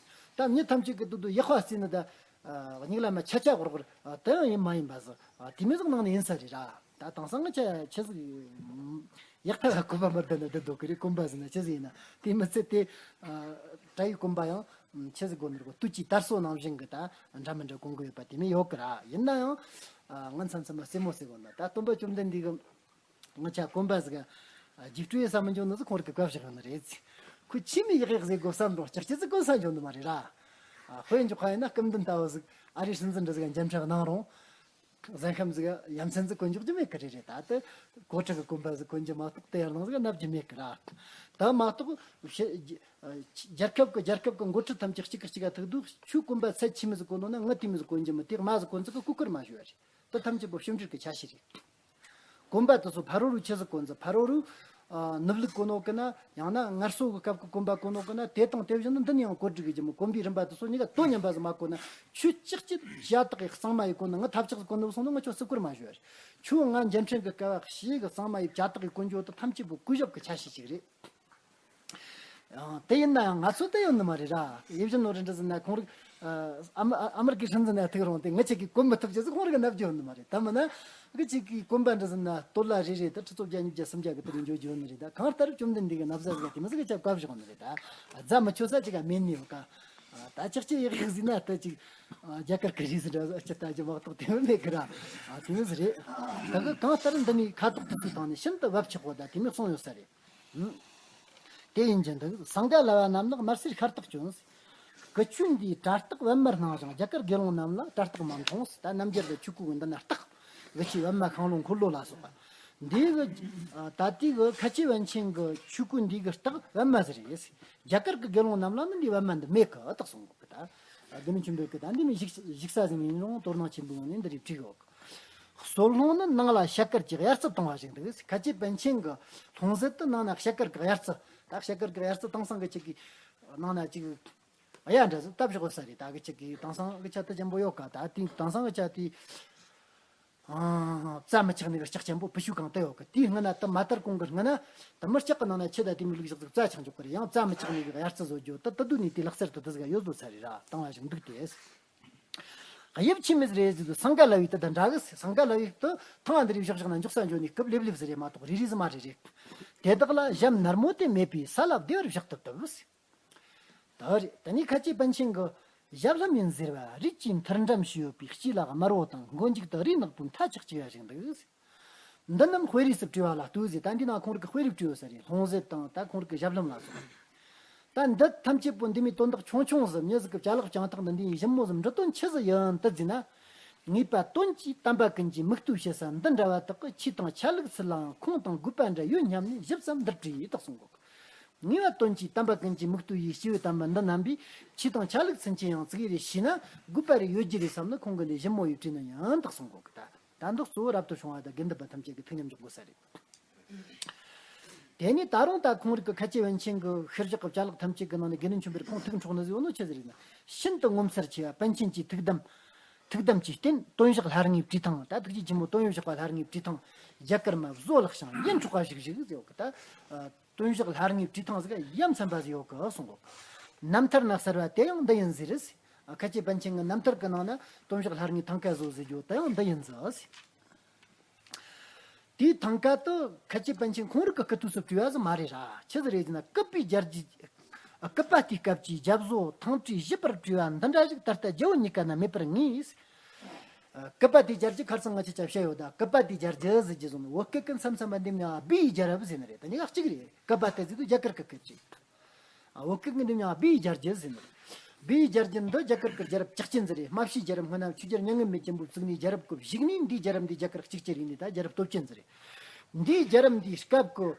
ད་མྱི་ཐམས་ཅད་ཀྱི་དུ་དུ་ཡག་པ་བརྩིས་ནི་ད་སྙིགས་ལམ་མ་ཆ་ཆ་གོར་གོར་དེ་ཡང་ཡིན་མ་ཡིན་པ་ཟིག་དེ་མོ་ཟིག་ནང་ནས་ཡིན་ས་རེད་ར། ད་དེང་སང་ང་ཆ་ཆི་ཟིག་ཡག་ཐལ་ལ་གོ་བ་མི་ལྡན་ན་འདི་འདུག་གི་རེད། གོན་པ་ཟིན་ན་ཆི་ཟིག་ཡིན་ན་དེ་མི་ཚད་དེ། གྲྭ་ཡི་གོན་པ་ཡང་ཆི་ཟིག་གོན་ནི་རེད་གོ། དུས་ཀྱི་དར་སྲོལ་ནང་བཞིན་གི་ད་འདྲ་མི་འདྲ་གོན་གི་ཡོད་པ་དེ་མོ་ཡོད་གི་ར། ཡིན་ན་ཡང་ ཨ། ང་མཚམས་མཚམས་མ་རྩེད་མོ་རྩེ་གོ་ན། ད་སྟོན་པ་བཅོམ་ལྡན་འདས་ཀྱིས་ང་ཆ་གོམ་པ་ཟིག་ཨ། རྒྱུགས་སྤྲོད་ཡེད་ས་མི་འཇོག་ནི་ཟིག་ཁོང་རིག་གི་བཀའ་བཞག་ཡོད་ནི་རེད། ཁོ་ཆི་མོ་ཡག་ཡག་ཟིག་གོ་བསམ་རུང་ལྕགས་ཀྱི་ཟིག་གོན་ས་འཇོག་ནི་མ་རེད་ར། ཨ། དཔེ་འཇོག་པ་ཡིན་ན་སྐུ་མདུན་ལྟ་བུ་ཟིག་ཨ་རིའི་སྲིད་འཛིན་འདྲ་ཟིག་འཇམ་ཕྲག་གནང་རུང་། གཟན་ཤམ་ཟིག་ཡ་མཚན་ཟིག་གོན་འཇོག་རྒྱུ་མེད་གི་རེད་རེད། ད་དེ་གོ་ཁྲབ་གི་གོམ་པ་ཟིག་གོན་རྒྱུ་མ་གཏོགས་དེ་ཡར་ལངས་ཟིག་ལབ་རྒྱུ་མེད་གི་ར། ད་མ་གཏོགས་ཤི་རྒྱལ་ཁབ་གི་རྒྱལ་ཁབ་གི་འགོ་ཁྲིད་ཐམས་ཅད་གཅིག་གིས་གཅིག་ག་ཐུག་དུས། ཁྱོས་གོམ་པ་ཚད་ཆི་མོ་ཟིག་གོན་ནོ་ན་ངས་དེ་མོ་ཟིག་གོན་རྒྱུ་མིན། དེ་དམའ་ཟིག་གོན་ཟིག་གི་གོ་སྐུར་མ་ཞུ་བ་རེད། དེ་ཐམས་ཅད་པོ་ཕྱི་འབྲེལ་གི་ཆ་ཤས་རེད། གོམ་པ་དེ་ཚོ་ཕ་རོལ་རུ་ཆི་ཟིག་གོན་ཟིག་ཕ་རོལ་རུ། ཨ། ནུབ་ལུགས་གོན་ནོ་གི་ན། ཡང་ན་སྔར་སྲོལ་གི་སྐབས་ཀྱི་གོམ་པ་གོན་ནོ་གི་ན། དེ་དང་དེ་བཞིན་དུ་འདི་ནས་ཡང་བཀོད་སྒྲིག་གི་རྒྱུ་མོ། གོམ་པའི་རིམ་པ་དེ་ཚོ་གཉིས་ཀ་དོ་མཉམ་པ་ཟིག་མ་གོན་ན། ཁྱོས་ལྕགས་ཀྱི་བྱ་དག་གི་གཙང་མ་ཡི་གོན་ན། ངས་ཐབས་ཆག་གི་གོན་ནུབ་སོང་ན་ངས་ཁྱོད་བརྩི་བཀུར་མ་ཞུ་བ་རེད། ཁྱོད་ང་འཇམ་ཕྲན་གི་སྐལ་བ་ཞེ་གི་གཙང་མ་ཡི་བྱ་དག་གི་གོན་རྒྱུ་དེ་ཐམས་ཅད་པོ་གུས་ཞབས་ཀྱི་ཆ་ཤས་ཤིག་རེད། ཡང་དེ་ཡིན་ན་ཡང་ང་ཚོ་དེ་ཡོད་ནི་མ་རེད་ར། ཡིད་བཞིན་ནོར་བུ་འདྲ་ཟིག་ན་ཁོང་རིག་ཨ། ཨ་མ་ཨ་མེ་རི་ཀའི་སྲིད་འཛིན་ན་ཐུག་རུང་དེ་ངེད་ཅག་གིས་གོན་མི་ཐུབ་རྒྱུ་ཟིག་ཁོང་རིག་གི་ན་རྒྱུ་ཡོད་ནི་མ་རེད། ད་མིན་ན་ངེད་ཅག་གིས་གོན་པ་འདྲ་ཟིག་ན་སྟོད་ལྭ་རེ་རེ་ད་ཁྲི་ཚོ་བརྒྱ་ཉིས་བརྒྱ་སུམ་བརྒྱ་གི་དེ་རིགས་འཇོག་རྒྱུ་ཡོད་ནི་རེད། ད་གང་ལྟར་བཅོམ་ལྡན་འདས་ཀྱིས་ན་བཟའ་ཟིག་དེ་མོ་ཟིག་གི་ཆ་བཀའ་བཞག་ནི་རེད། ད་རྫ་མི་ཆོད་ས་ཅིག་ག་མེད་ནི་ཡོད་ཀ། ད་ལྕགས་ཀྱི་ཡག་ཡག་ཟིག་ན་ད་ཅིག་རྒྱ་གར་གི་རིགས་ཟིག་འདྲ་ཟིག་ཅི་ལྟ་རྒྱུ་མ་གཏོགས་དེ་མོ་མེད་གི་ར། དེ་མོ་ཟིག་རེད། ད་གི་གང་ལྟར་འདི་ནས་ཁ་དོག་དེ་ཚོའི་སྟེང་ནས་ཤིན་ཏུ་བབ་ཆགས་པོ་ད་དེ་མོ་གསུངས་ཡོད་ས་རེད། དེ་ཡིན་གྱི་འདུག་སིངྒ་ལ་བ་རྣམས་ལ་དམར་སེར་ཤ་སྟག་གྱོན། སྐུ་ཆོས་འདིའི་གྲྭ་སྟག་པད་མར་སྣང་ཞིང་། རྒྱ་གར་དགེ་སློང་རྣམས་ལ་གྲྭ་སྟག་མ་མཐོང་། ད་རྣམ་རྒྱལ་དུ་ཆོས་སྐུ་གི་འདི་ན་སྟག་གི་ཆོས་པད་མ་ཤིང་ལོ་འཁོར་ལོ་ལ་སོགས་པ། འདི་གི་ད་ལྟའི་གི་ཁ་ཆེ་པཎ་ཆེན་གི་ཆོས་སྐུ་འདི་གི་སྟག་པད་མ་ཟིག་རེད། རྒྱ་གར་གི་དགེ་སློང་རྣམས་ལ་ནི་འདི་པད་མ་འདི་མེད་གི་སྟག་གསུང་གི་ད། དགེ་འདུན་ཆོས་འཕེལ་གི་ད་འདི་མི་བཞུགས་བཞུགས་ས་ཟིག་ཡིན་རུང་དོ་སྣང་ཆེན་པོའི་ངང་ནས་འདི་རིགས་བྲིས་ཡོད་གི། གསོལ་ལྷུང་ནི་ནང་ལ་ཤ་དཀར་གྱི་དབྱར་རྩྭ་དང་བ་ཞིག་འདུག་ཁ་ཆེ་པཎ་ཆེན་གྱི་ལྷུང་བཟེད་དུ་ནང་ན་ཤ་དཀར་གྱི་དབྱར་རྩྭ། ད་ཤ་དཀར་གྱི་དབྱར་རྩྭ་དེང་སང་གི་ཅིག་གི་ནང་ན་ཅིག་གཡའ་འདྲ་ཟིག་བཏབ་བཞག་ཡོད་ས་རེད། ད་གི་ཅིག་གི་དེང་སང་གི་ཆ་དེ་ཅན་པོ་ཡོད་ཀ། ད་དེ་དེང་སང་གི་ཆ་དེ། ཨང་། རྩྭ་མི་ཆགས་ནི་གི་ལྕགས་ཅན་པོ་བུ་ཤུ་གང་དུ་ཡོད་གི། དེའི་སྔ་ན་ད་མ་དར་གོང་གི་སྔ་ན་ད་མི་ལྕགས་གི་ནང་ན་ཆུ་ད་དེ་མི་བླུགས་བཞག་ཟིག་རྩྭ་ཆགས་འཇོག་གི་རེད། ཡང་རྩྭ་མི་ཆགས་ནི་གི་དབྱར་རྩྭ་བཟོ་རྒྱུ་ད་ད་དུ་ནི་དེ་ལག་རྩལ་དུ་དེ་ཟིག་ཡོད་བཟོ་ས་རེད་ར། དང་བ་ཞིག་འདུག་སྟེ། དབྱིབས་ཆི་མོ་ཟིག་རེད་ཟེར་དུས་སིངྒ་ལ་བའི་དེ་དང་འདྲ་གི། སིངྒ་ལ་བའི་དེ་ཐང་འདི་རིགས་བཞག་བཞག་ན་འཇོག་ས་འཇོག་ནི་སྐབས་ལེབ་ལེབ་ཟིག་རེད་མ་གཏོགས་རིལ་རིལ་ཟིག་མ་རེད་རེད། དེ་དག་ལ་ཞབས་ནར་མོ་དེ་མེད་པས་ས་ལ་བདེ་བར་བཞག་ཏུ་བཏུབ། ད་རེད། ད་ནི་ཁ་ཆེ་པཎ་ཆེན་གྱི་ཞབས་ལྷམ་ཡིན་ཟེར་བ། རིགས་ཀྱི་མཐུར་འགྲམ་ཞིག་ཡོད་པའི་སྤྱི་ལ་དམར་བོ་དང་མགོ་མཇུག་ཏུ་རིའི་ནག་པོའི་མཐའ་ཆགས་ཀྱི་ཡ་ཞིག་འདུག་འདི་རྣམས་དཔེ་རིས་སུ་བྲིས་པ་ལ་ལྟོས་ཟེར། ད་འདི་ན་ཁོང་རིགས་ཀྱི་དཔེ་རིས་བྲིས་ཡོད་ས་རེད། ལྷུང་བཟེད་དང་ད་ཁོང་རིགས་ཀྱི་ཞབས་ལྷམ་ལ་སོགས། ད་འདི་ཐམས་ཅད་པོ་འདི་མོའི་དོན་དག་ཆུང་ཆུང་ཟིག་མྱི་ཟིག་གི་བྱ་ལག་བྱང་ཐག་འདི་འདི་ཡི་ཞིབ་མོ་ཟིག་འབྲི་དོན་ཆི་ཟིག་ཡིན་དུ་བརྩིས་ན། ངེས་པ་དོན་གྱིས་དམ་པ་ཀུན་གྱིས་མིག་ལྟོས་བྱེད་ས་འདི་འདྲ་བ་དག་གི་ཆོས་དང་ཆ་ལུགས་ཚུལ་ལའང་ཁུངས་དང་དགོས་པ་འདྲ་ཡོད་སྙམ་ནས་ཞིབ་ཙམ་འདིར་བྲིས་ཡིན་དུ་གསུང་གོ། ངེས་པ་དོན་གྱིས་དམ་པ་ཀུན་གྱིས་མིག་ལྟོས་ཡིས་སྐྱེས་བུ་དམ་པ་འདི་རྣམ་པའི་ཆོས་དང་ཆ་ལུགས་ཚུན་ཆད་ཡང་ཙིག་རེ་ཤེས་ན་དགོས་པ་རེ་ཡོད་རྒྱུ་རེད་བསམ་ནས་ཁོང་གིས་འདི་ཞིབ་མོ་ཡིས་བྲིས་ནི་ཡིན་དུ་གསུང་གོ་གི། ད་ད་འདི་གཙོ་བོ་རབ་ཏུ་བྱུང་བ་དང་དགེ་འདུན་པ་ཐམས་ཅད་ཀྱིས་ཐུགས་མཉམ་འཇོག་དགོས་ས་རེད། དེ་ནས་ད་རུང་ད་ཁོང་རིགས་ཀྱི་ཁ་ཆེ་པཎ་ཆེན་གྱི་ཤུལ་བཞག་གི་བྱ་ལག་ཐམས་ཅད་ཀྱི་ནང་ནས་དགེ་འདུན་ཆོས་འཕེལ་ཁོང་ཐུགས་འཕྲོག་ནི་ཟིག་ཡོད་ནོ་ཆི་ཟིག་རེད་ན། ཤིན་ཏུ་ངོ་མཚར་ཆེ་བ་པཎ་ཆེན་གྱི་ཐུགས་དམ། ཐུགས་དམ་གྱི་རྟེན་དོན་བཞག་ལྷ་ལྔའི་བྲིས་ཐང་། ད་ཐུགས་རྗེ་ཆེན་པོ་དོན་ཡོད་བཞག་པ་ལྷ་ལྔའི་བྲིས་ཐང་རྒྱ་གར་མ་བཟོ་ལག་ཤིང་ཡིད་འཕྲོག་པ་བཞུགས་བཞུགས་ཟེར་ཡོད་གི། ད་དོན་བཞག་ལྷ་ལྔའི་བྲིས་ཐང་ཟིག་ཡ་མཚན་པ་ཟིག་ཡོད་གི་གསུང་གོ། རྣམ་ཐར་ན་གསལ་བ་དེ་ཡང་འདི་ཡིན་ཟེར། ཁ་ཆེ་པཎ་ཆེན་གྱི་རྣམ་ཐར་གྱི་ནང་ན་དོན་བཞག་ལྷ་ལྔའི་ཐང་ཀ་བཟོ་ཟེར་རྒྱུ་དེ་ཡང་འདི་ཡིན་ཟེར། དེའི་ཐང་ཀ་དུ་ཁ་ཆེ་པཎ་ཆེན་ཁོང་རིགས་ཀྱི་སྐུ་དུས་སུ་བྲིས་པ་ཟིག་མ་རེད་ར། ཆི་ཟིག་རེད་ཟེར་ན་སྐུད་པའི་རྒྱལ་རྒྱུད། སྐུད་པ་དེའི་སྐབས་ཀྱི་རྒྱབ་བཟོ་ཐང་བྲིས་ཞིབ་པར་བྲིས་པ་འདི་འདྲ་ཞིག་ད་ལྟ་རྒྱ་བོད་གཉིས་ཀ་ན་མེད་པར་ངེས། སྐུད་པ་དེའི་རྒྱལ་རྒྱུད་ཁར་སང་ང་ཆ་ཆ་བཤད་ཡོད་ད། སྐུད་པ་དེའི་རྒྱལ་རྒྱུད་ཟེར་རྒྱུ་བཟུང་ནས་བོད་སྐད་ཀྱི་མཚམས་མཚམས་པ་འདེམས་ན་སྦིའི་རྒྱལ་རབས་ཟེར་ནི་རེད། ད་ཉི་ཤུ་གཅིག་རེད། སྐུད་པ་དེ་ཟེར་དུས་རྒྱ་གར་གྱི་སྐད་ཅིག་བོད་སྐད་ཀྱི་འདི་མྱིང་སྦིའི་རྒྱལ་རྒྱུད་ཟེར་ནི་རེད། སྦིའི་རྒྱལ་རྒྱུད་འདི་རྒྱ་གར་གྱི་རྒྱལ་རབས་ཇག་ཆེན་ཟིག་རེད། རྨ་བྱའི་རྒྱལ་རབས་སྔོན་ན་ཆོས་རྒྱལ་མྱ་ངན་མེད་ཆེན་པོས་བཙུགས་ནས་རྒྱལ་རབས་ཀྱི་བཞུགས་ནས་འདིའི་རྒྱལ་རབས་འདི་རྒྱ་གར་གཅིག་གྱུར་ཡིན་ནི་ད་རྒྱལ་རབས་སྟོབས་ཆེན་ཟིག་རེད། འདིའི་རྒྱལ་རབས་འདིའི་སྐབས་ཀྱི་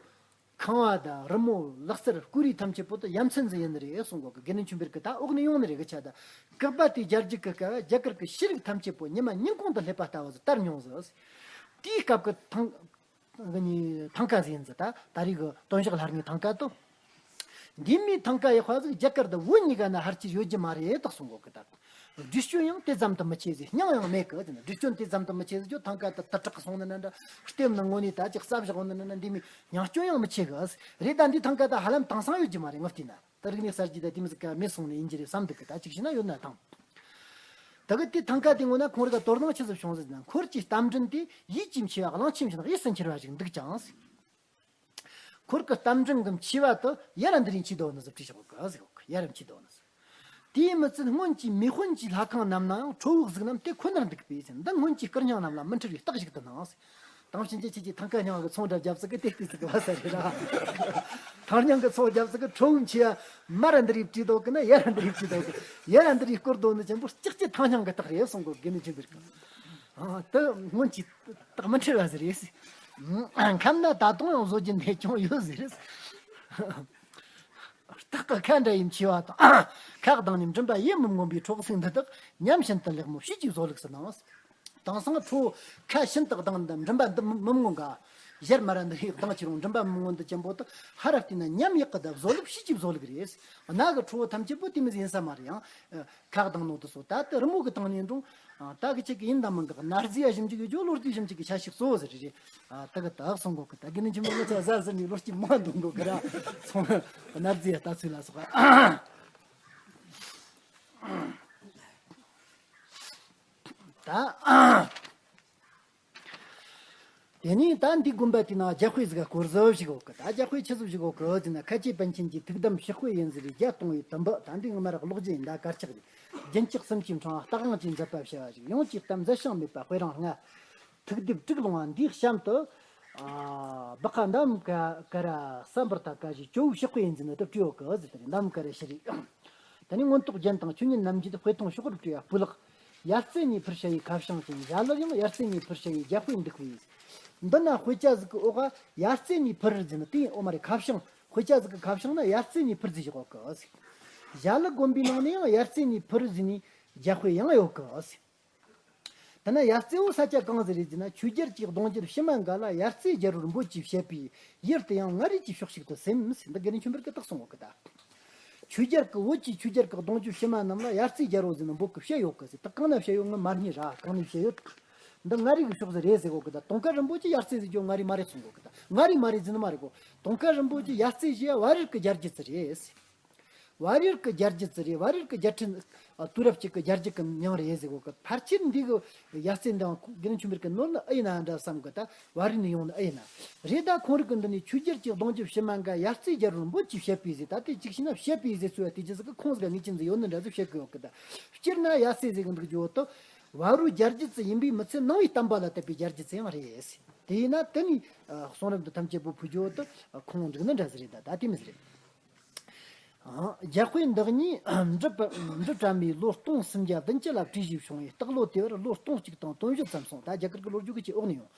ཁང་བ་དང་རི་མོ་ལག་རྩལ་བརྐོས་རིས་ཐམས་ཅད་པོ་དེ་ཡ་མཚན་ཟིག་ཡིན་ནི་རེད་གསུང་གོ་གི། དགེ་འདུན་ཆོས་འཕེལ་གྱིས་ད་འོག་ནས་ཡོང་ནི་རེད་གི་ཆ་ད། སྐུད་པ་དེའི་རྒྱལ་རྒྱུད་ཀྱི་སྐབས་རྒྱ་གར་གྱི་ཤེས་རིག་ཐམས་ཅད་པོ་ཉི་མ་ཉིན་གུང་དུ་སླེབས་པ་ལྟ་བུ་ཟིག་དར་མྱོང་ཟིག། དེའི་སྐབས་ཀྱི་ཐང་གི་ནི་ཐང་ཀ་ཟིག་ཡིན་ཟིག། ད་ད་རེས་ཀྱི་དོན་བཞག་ལྷ་ལྔའི་ཐང་ཀ་དུ། འདི་མོའི་ཐང་ཀ་ཡག་པ་ཟིག་རྒྱ་གར་དང་བོད་གཉིས་ཀ་ན་ཕལ་ཆེར་ཡོད་རྒྱུ་མ་རེད་དག་གསུང་གོ་གི་ད། བྲིས་སྐྱོན་ཡང་དེ་ཙམ་དུ་མི་ཆེ་ཟིག། རྙིང་ཡང་མེད་གི་ཟེར་ན། བྲིས་སྐྱོན་དེ་ཙམ་དུ་མི་ཆེ་ཟིག་རྒྱུ་ཐང་ཀ་དུ་དུ་དྲག་གི་སོང་ནི་ན་འདྲ། ལྟེབ་ནི་ངོ་ནས་ད་ཅིག་རྩ་བཞག་ཡོང་ནི་ན་འདྲ། འདི་མོའི་རྙིང་སྐྱོན་ཡང་མི་ཆེ་གི་ཟེར། རེད་ད་འདི་ཐང་ཀ་ད་ཧ་ལམ་དེང་སང་ཡོད་རྒྱུ་མ་རེད། ངས་བལྟས་ན་ད་རིག་གནས་གསར་བརྗེ་ད་དེ་མོ་ཟིག་ག་མེད་སོང་ནི་ཡིན་རྒྱུ་རེད་བསམ་འདུག་གི། ད་ཅིག་བྱས་ན་ཡོད་ན་ཐང་། ད་གི་དེ་ཐང་ཀ་དེ་ངོ་ན་ཁོང་རིགས་ཀ་དོ་སྣང་ཆི་ཟིག་བྱུང་ཟིག་ན། འཁོར་གྱི་རྟ་མགྲིན་དེ་ཡིད་ཀྱིས་མཆེས་པ་གླང་ཆེན་བཞིན་གཡས་སུ་འཁྱིལ་བ་ཞིག་འདུག་ཅིང་། འཁོར་གྱི་རྟ་མགྲིན་གྱི་མཆེ་བ་དེ་ཡར་འདི་རིང་མཆེད་དོ་ནི་ཟིག་བྲིས་བཞག་གི་ཟིག། ཡར་མཆེད་དོ་ནི་ཟིག། དེའི་མི་ཚད་སྔོན་གྱི་མེས་དཔོན་གྱི་ལྷ་ཁང་རྣམས་ནའང་ཁྲོ་བོའི་གཟུགས་རྣམས་དེ་ཁོ་ནར་འདུག་པས་ཟེར། འདི་སྔོན་གྱི་སྐུ་རྙིང་རྣམས་ལ་མི་འཁྲུལ་བའི་རྟགས་ཤིག་ཏུ་སྣང་ཟེར། དེང་ཕྱིན་ཆད་ཁྱེད་ཀྱིས་ཐང་ཀ་རྙིང་གི་ཚོང་འདྲ་བརྒྱབ་ཟིག་གི་དེ་ལྟོས་ཟིག་གི་བ་ས་རེད་ར། ཐང་རྙིང་གི་ཚོང་རྒྱབ་ཟིག་གི་ཁྲོ་བོའི་མཆེ་བ་མར་འདི་རིགས་བྲིས་འདུག་གི་ན་ཡར་འདི་རིགས་བྲིས་འདུག་གི། ཡར་འདི་རིགས་སྐོར་དོ་ནི་ཆེན་པོ་ལྕགས་ཀྱི་ཐང་རྙིང་གི་རྟགས་རེད་གསུང་གོ། དགེ་འདུན་ཆོས་འཕེལ་གི། ཨ། དེ་སྔོན་གྱི་རྟགས་མི་འཁྲུལ་བ་ཟེར་རེད། ཁམས་ན་ད་དུང་ཡང་བཟོ་རྒྱུ་འདི་ཀྱང་ཡོད་ཟེར། རྟགས་ཀྱི་ཁ་འདྲ་ཡི་མཆེ་བ་དང་། ཁ་གདངས་ནས་མགྲིན་པ་ཡེ་མི་མངོན་པའི་ཁྲོ་བོ་ཚིག་འདི་དག་ཉམས་ཤིན་ཏུ་ལེགས་མོ་ཕྱིས་ཀྱི་བཟོ་ལུགས་སུ་སྣང་། དེང་སང་ཁྲོ་བོ་ཁ་ཤིན་ཏུ་གདངས་འདི་མགྲིན་པ་འདི་མི་མི་མངོན་ག། ཞལ་མར་ར་འདི་རིགས་གདངས་ཀྱི་རུང་མགྲིན་པ་མི་མངོན་འདི་ཅན་པོ་དག་ཧ་ར་བལྟས་ན་ཉམས་ཡག་གི་ད་བཟོ་ལུགས་ཕྱིས་ཀྱི་བཟོ་ལུགས་རེད། གནའ་གི་ཁྲོ་བོ་ཐམས་ཅད་པོ་དེ་མོ་ཡིན་ས་མ་རེད་ཡང་། ཁ་གདངས་ནོ་དེ་སོ་ད་དེ་རི་མོ་གི་སྟེང་ནས་འགྲོ། ད་གི་ཆེ་གི་ཡིན་དང་མིན་དག་གནའ་རྫས་ཡ་ཞིབ་འཇུག་ཡོད་རྒྱུ་བློ་རྩེ་ཞིབ་འཇུག་གི་ཆ་ཞིག་གཙོ་བོ་ཟེར་རེད། ད་གི་ད་གསུང་གོ་གི། ད་གི་ནི་ཆི་མོ་ངོ་ཚ་ཟ་ཟི་ནི་བློ་སྐྱིད་མ་འདོང་གོ་གི་ར། སོང་གནའ་རྫས་ཡ་ལྟ་ཚུལ་ལ་སོགས། ད། དེ་ནས་ད་འདི་དགོན་པ་དེ་ན་རྒྱ་དཔེ་ཟིག་སྐོར་ཟིག་ཞིག་ཡོད་གི། ད་རྒྱ་དཔེ་ཆི་ཟིག་ཞིག་ཡོད་གི་ཟེར་ན། ཁ་ཆེ་པཎ་ཆེན་གྱི་ཐུགས་དམ་ཕྱག་དཔེ་ཡིན་ཟེར་རེ་བརྒྱ་སྟོང་བའི་དུམ་བུ། ད་འདི་ངོ་མ་ར་ཀློག་རྒྱུ་ཡིན། ད་དཀར་ཆག་རེད། རྒྱུན་གཅིག་གསུམ་གྱི་འཕྲེང་བ་རྟགས་དབང་གིས་མཛད་པ་བྱ་བ་ཞིག་ཡང་གཅིག་གཏམ་མཛད་ཞིང་མེད་པ་དཔེ་རང་ལྔ། ཐུགས་སྡེབ་དྲུག་ལོང་བ་འདིའི་གཤམ་དུ། ཨ། བི་ཁ་འདམ་ཀ་ཀ་ར་སམ་བར་ཏ་ཀ་ཞེས་ཇོ་བོའི་ཕྱག་དཔེ་ཡིན་ཟེར་ན་དེ་བྲིས་ཡོད་གི་ཟེར། དེ་རེད། འདམ་ཀ་ར་ཤི་རེད། ད་ནི་མངོན་རྟོགས་རྒྱན་དང་ཆོས་ཉིད་རྣམ་འབྱེད་དཔེ་ཐུང་ཤོག་དྲུག་བྲིས་པ་སྤུས་ལེགས། ཡར་རྩེ་ནས་འཕུར་བྱ་ཡི་ཁ་བྱང་ཅན། ཞྭ་ལུ་ཡང་ཡར་རྩེ་ནས་འཕུར་བྱ་ཡི་རྒྱ་དཔེ་འདུག་པས། འདི་ན་དཔེ་ཆ་ཟིག་གི་འོག་ག་ཡར་རྩེ་ནས་འཕུར་ཟེར་ན་དེ་ཡིན་འོ་མ་རེད། ཁ་བྱང་། དཔེ་ཆ་ཟིག་གི་ཁ་བྱང་ན་ཡར་རྩེ་ནས་འཕུར་ཟེར་ཞིག་ཡོད་གི་ཟེར། ཞྭ་ལུ་དགོན་པའི་ནང་ནས་ཡང་ཡར་རྩེ་ནས་འཕུར་ཟེར་ནས་རྒྱ་དཔེ་ཡང་ཡོད་གི་ཟེར། དེ་ན་ཡར་རྩེ་བོ་ས་ཆ་གང་ཟིག་རེད་ཟེར་ན། ཆོས་རྒྱལ་གྱི་གདུང་རྒྱུད་ཕྱི་མ་འགའ་ལ་ཡར་རྩེ་རྒྱལ་པོར་འབོད་ཅེས་བཤད་པས་ཡུལ་དུ་ཡང་མངའ་རིས་ཀྱི་ཕྱོགས་ཤིག་ཏུ་སེམས་ཟེར། འདི་དགེ་འདུན་ཆོས་འཕེལ་གྱིས་རྟགས་གསུངས་ཡོད་གི་ད། ཆོས་རྒྱལ་གྱི་བོད་ཀྱི་ཆོས་རྒྱལ་གྱི་གདུང་རྒྱུད་ཕྱི་མ་རྣམས་ལ་ཡར་རྩེ་རྒྱལ་པོ་ཟེར་ནས་འབོད་གི་བཤད་ཡོད་གི་ཟེར། ད་གང་ན་བཤད་ཡོད་ངས་མ་རྙེད་ར། གང་ནས་བཤད་ཡོད། འདི་མངའ་རིས་ཀྱི་ཕྱོགས་སུ་རེད་ཟེར་གོ་གི་ད། དུང་དཀར་རིན་པོ་ཆེ་ཡར་རྩེ་ཟེར་རྒྱུ་མངའ་རིས་མ་རེད་གསུང་གོ་གི་ད། མངའ་རིས་མ་རེད་ཟེར་ནི་མ་རེད་གོ། དུང་དཀར་རིན་པོ་ཆེ་ཡར་རྩེ་ཞེས་བ་རེར་གི་རྒྱལ་རྒྱུད་ཚུལ་རེད། བ་རེར་གི་རྒྱལ་རྒྱུད་ཚུལ་རེད། བ་རེར་གི་རྒྱལ་ཕྲན། ཨ། དུས་རབས་གཅིག་གི་རྒྱལ་རྒྱུད་གི་མྱིང་རེད་ཟེར་གོ་གི། ཕལ་ཆེར་འདི་གི་ཡར་རྩེ་འདི་དགེ་འདུན་ཆོས་འཕེལ་གི་ནོར་ནི་ཨེ་ཡིན་ན་འདྲ་བསམ་གི་ད། བ་རེ་ནས་ཡོང་ནི་ཨེ་ཡིན་ན། རེད་ད། ཁོང་རིགས་ཀྱི་འདི་ནས་ཆོས་རྒྱལ་གྱི་གདུང་རྒྱུད་ཕྱི་མ་འགའ་ཡར་རྩེ་རྒྱལ་པོར་འབོད་ཅེས་བཤད་པས་ཟེར། ད་དེ་གཅིག་བྱས་ན་བཤད་པས་ཟེར་ཚུལ་བ་དེ་རྒྱུ་ཟིག་གི་ཁུངས་ཟིག་ངེས་ཅན་ཟིག་ཡོད་ནི་འདྲ་ཟིག་བཤད་གི་ཡོད་གི་ད། སྤྱིར་ན་ཡར་རྩེ་ཟེར་གི་འདུག་རྒྱུ་བོ་དེ། བ་རུའི་རྒྱལ་རྒྱུད་ཚུལ་ཡིན་པས་མི་ཚད་ནང་པའི་བསྟན་པ་ལ་དད་པའི་རྒྱལ་རྒྱུད་ཚུལ་ཡང་རེད་ཟེར། དེ་ཡིན་ན་དེ་ནས་གསུང་རབ་འདི་ཐམས་ཅད་པོ་ཕུལ་རྒྱུ་བོ་དེ་ཁུངས་འགྲིག་ནི་འདྲ་ཟིག་རེད་ད། ད་དེ་མི་ཟིག་རེད། རྒྱ་དཔེ་འདི་ཉིད་འབྲུ་པ་འབྲུ་གྲ་མའི་ལོ་སྟོང་སུམ་བརྒྱ་བདུན་ཅུ་ལ་བྲིས་ཞེས་བྱུང་བས། སྟག་ལོ་དེ་བར་ལོ་སྟོང་གཅིག་དང་དོན་བཞི་ཙམ་སོང་། ད་རྒྱ་གར་གྱི་ལོ་རྒྱུས་ཀྱི་འོག་ནས་ཡོང་།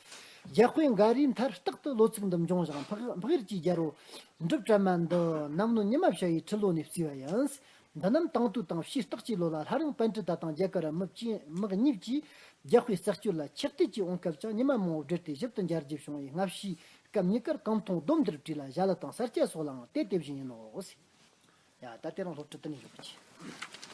རྒྱ་དཔེ་འགའ་རེའི་མཐར་རྟག་ཏུ་ལོ་ཚིགས་འདི་འབྱུང་ཞིང་། འཕགས་འཕགས་ཡུལ་གྱི་རྒྱལ་པོ་འབྲུ་གྲ་མ་འདི་ནམ་ནོ་ཉི་མ་བྱ་ཡི་ཁྲི་ལོ་ནས་བརྩིས་པ་ཡིན། འདི་རྣམས་དེང་དུས་དང་ཕྱིས་རྟག་ཅིག་ལོ་ལ་སླར་ཡང་པཎྜི་ཏ་དང་རྒྱ་གར་ར་མི་གཉིས་ཀྱིས་རྒྱ་དཔེ་གསར་བཅོས་ལ་ཆེད་གཏད་ཀྱིས་འོང་སྐབས་ཀྱང་ཉི་མ་མང་པོ་བསྒྲིལ་ཏེ་ཞིབ་ཏུ་མཇལ་རྒྱུ་བྱུང་བས། སྔ་ཕྱིའི་སྐབས་གཉིས་ཀར་གང་མཐོང་བསྡོམས་འདིར་བྲིས་ལ་ཞྭ་ལུ་དང་ས་སྐྱ་སོགས་ལའང་དེ་དེ་བཞིན་ཡིན་ནོ། ཡ། ད་དེ་རིང་སློབ་ཁྲིད་དེ་ནས་ཞུགས་ཀྱི།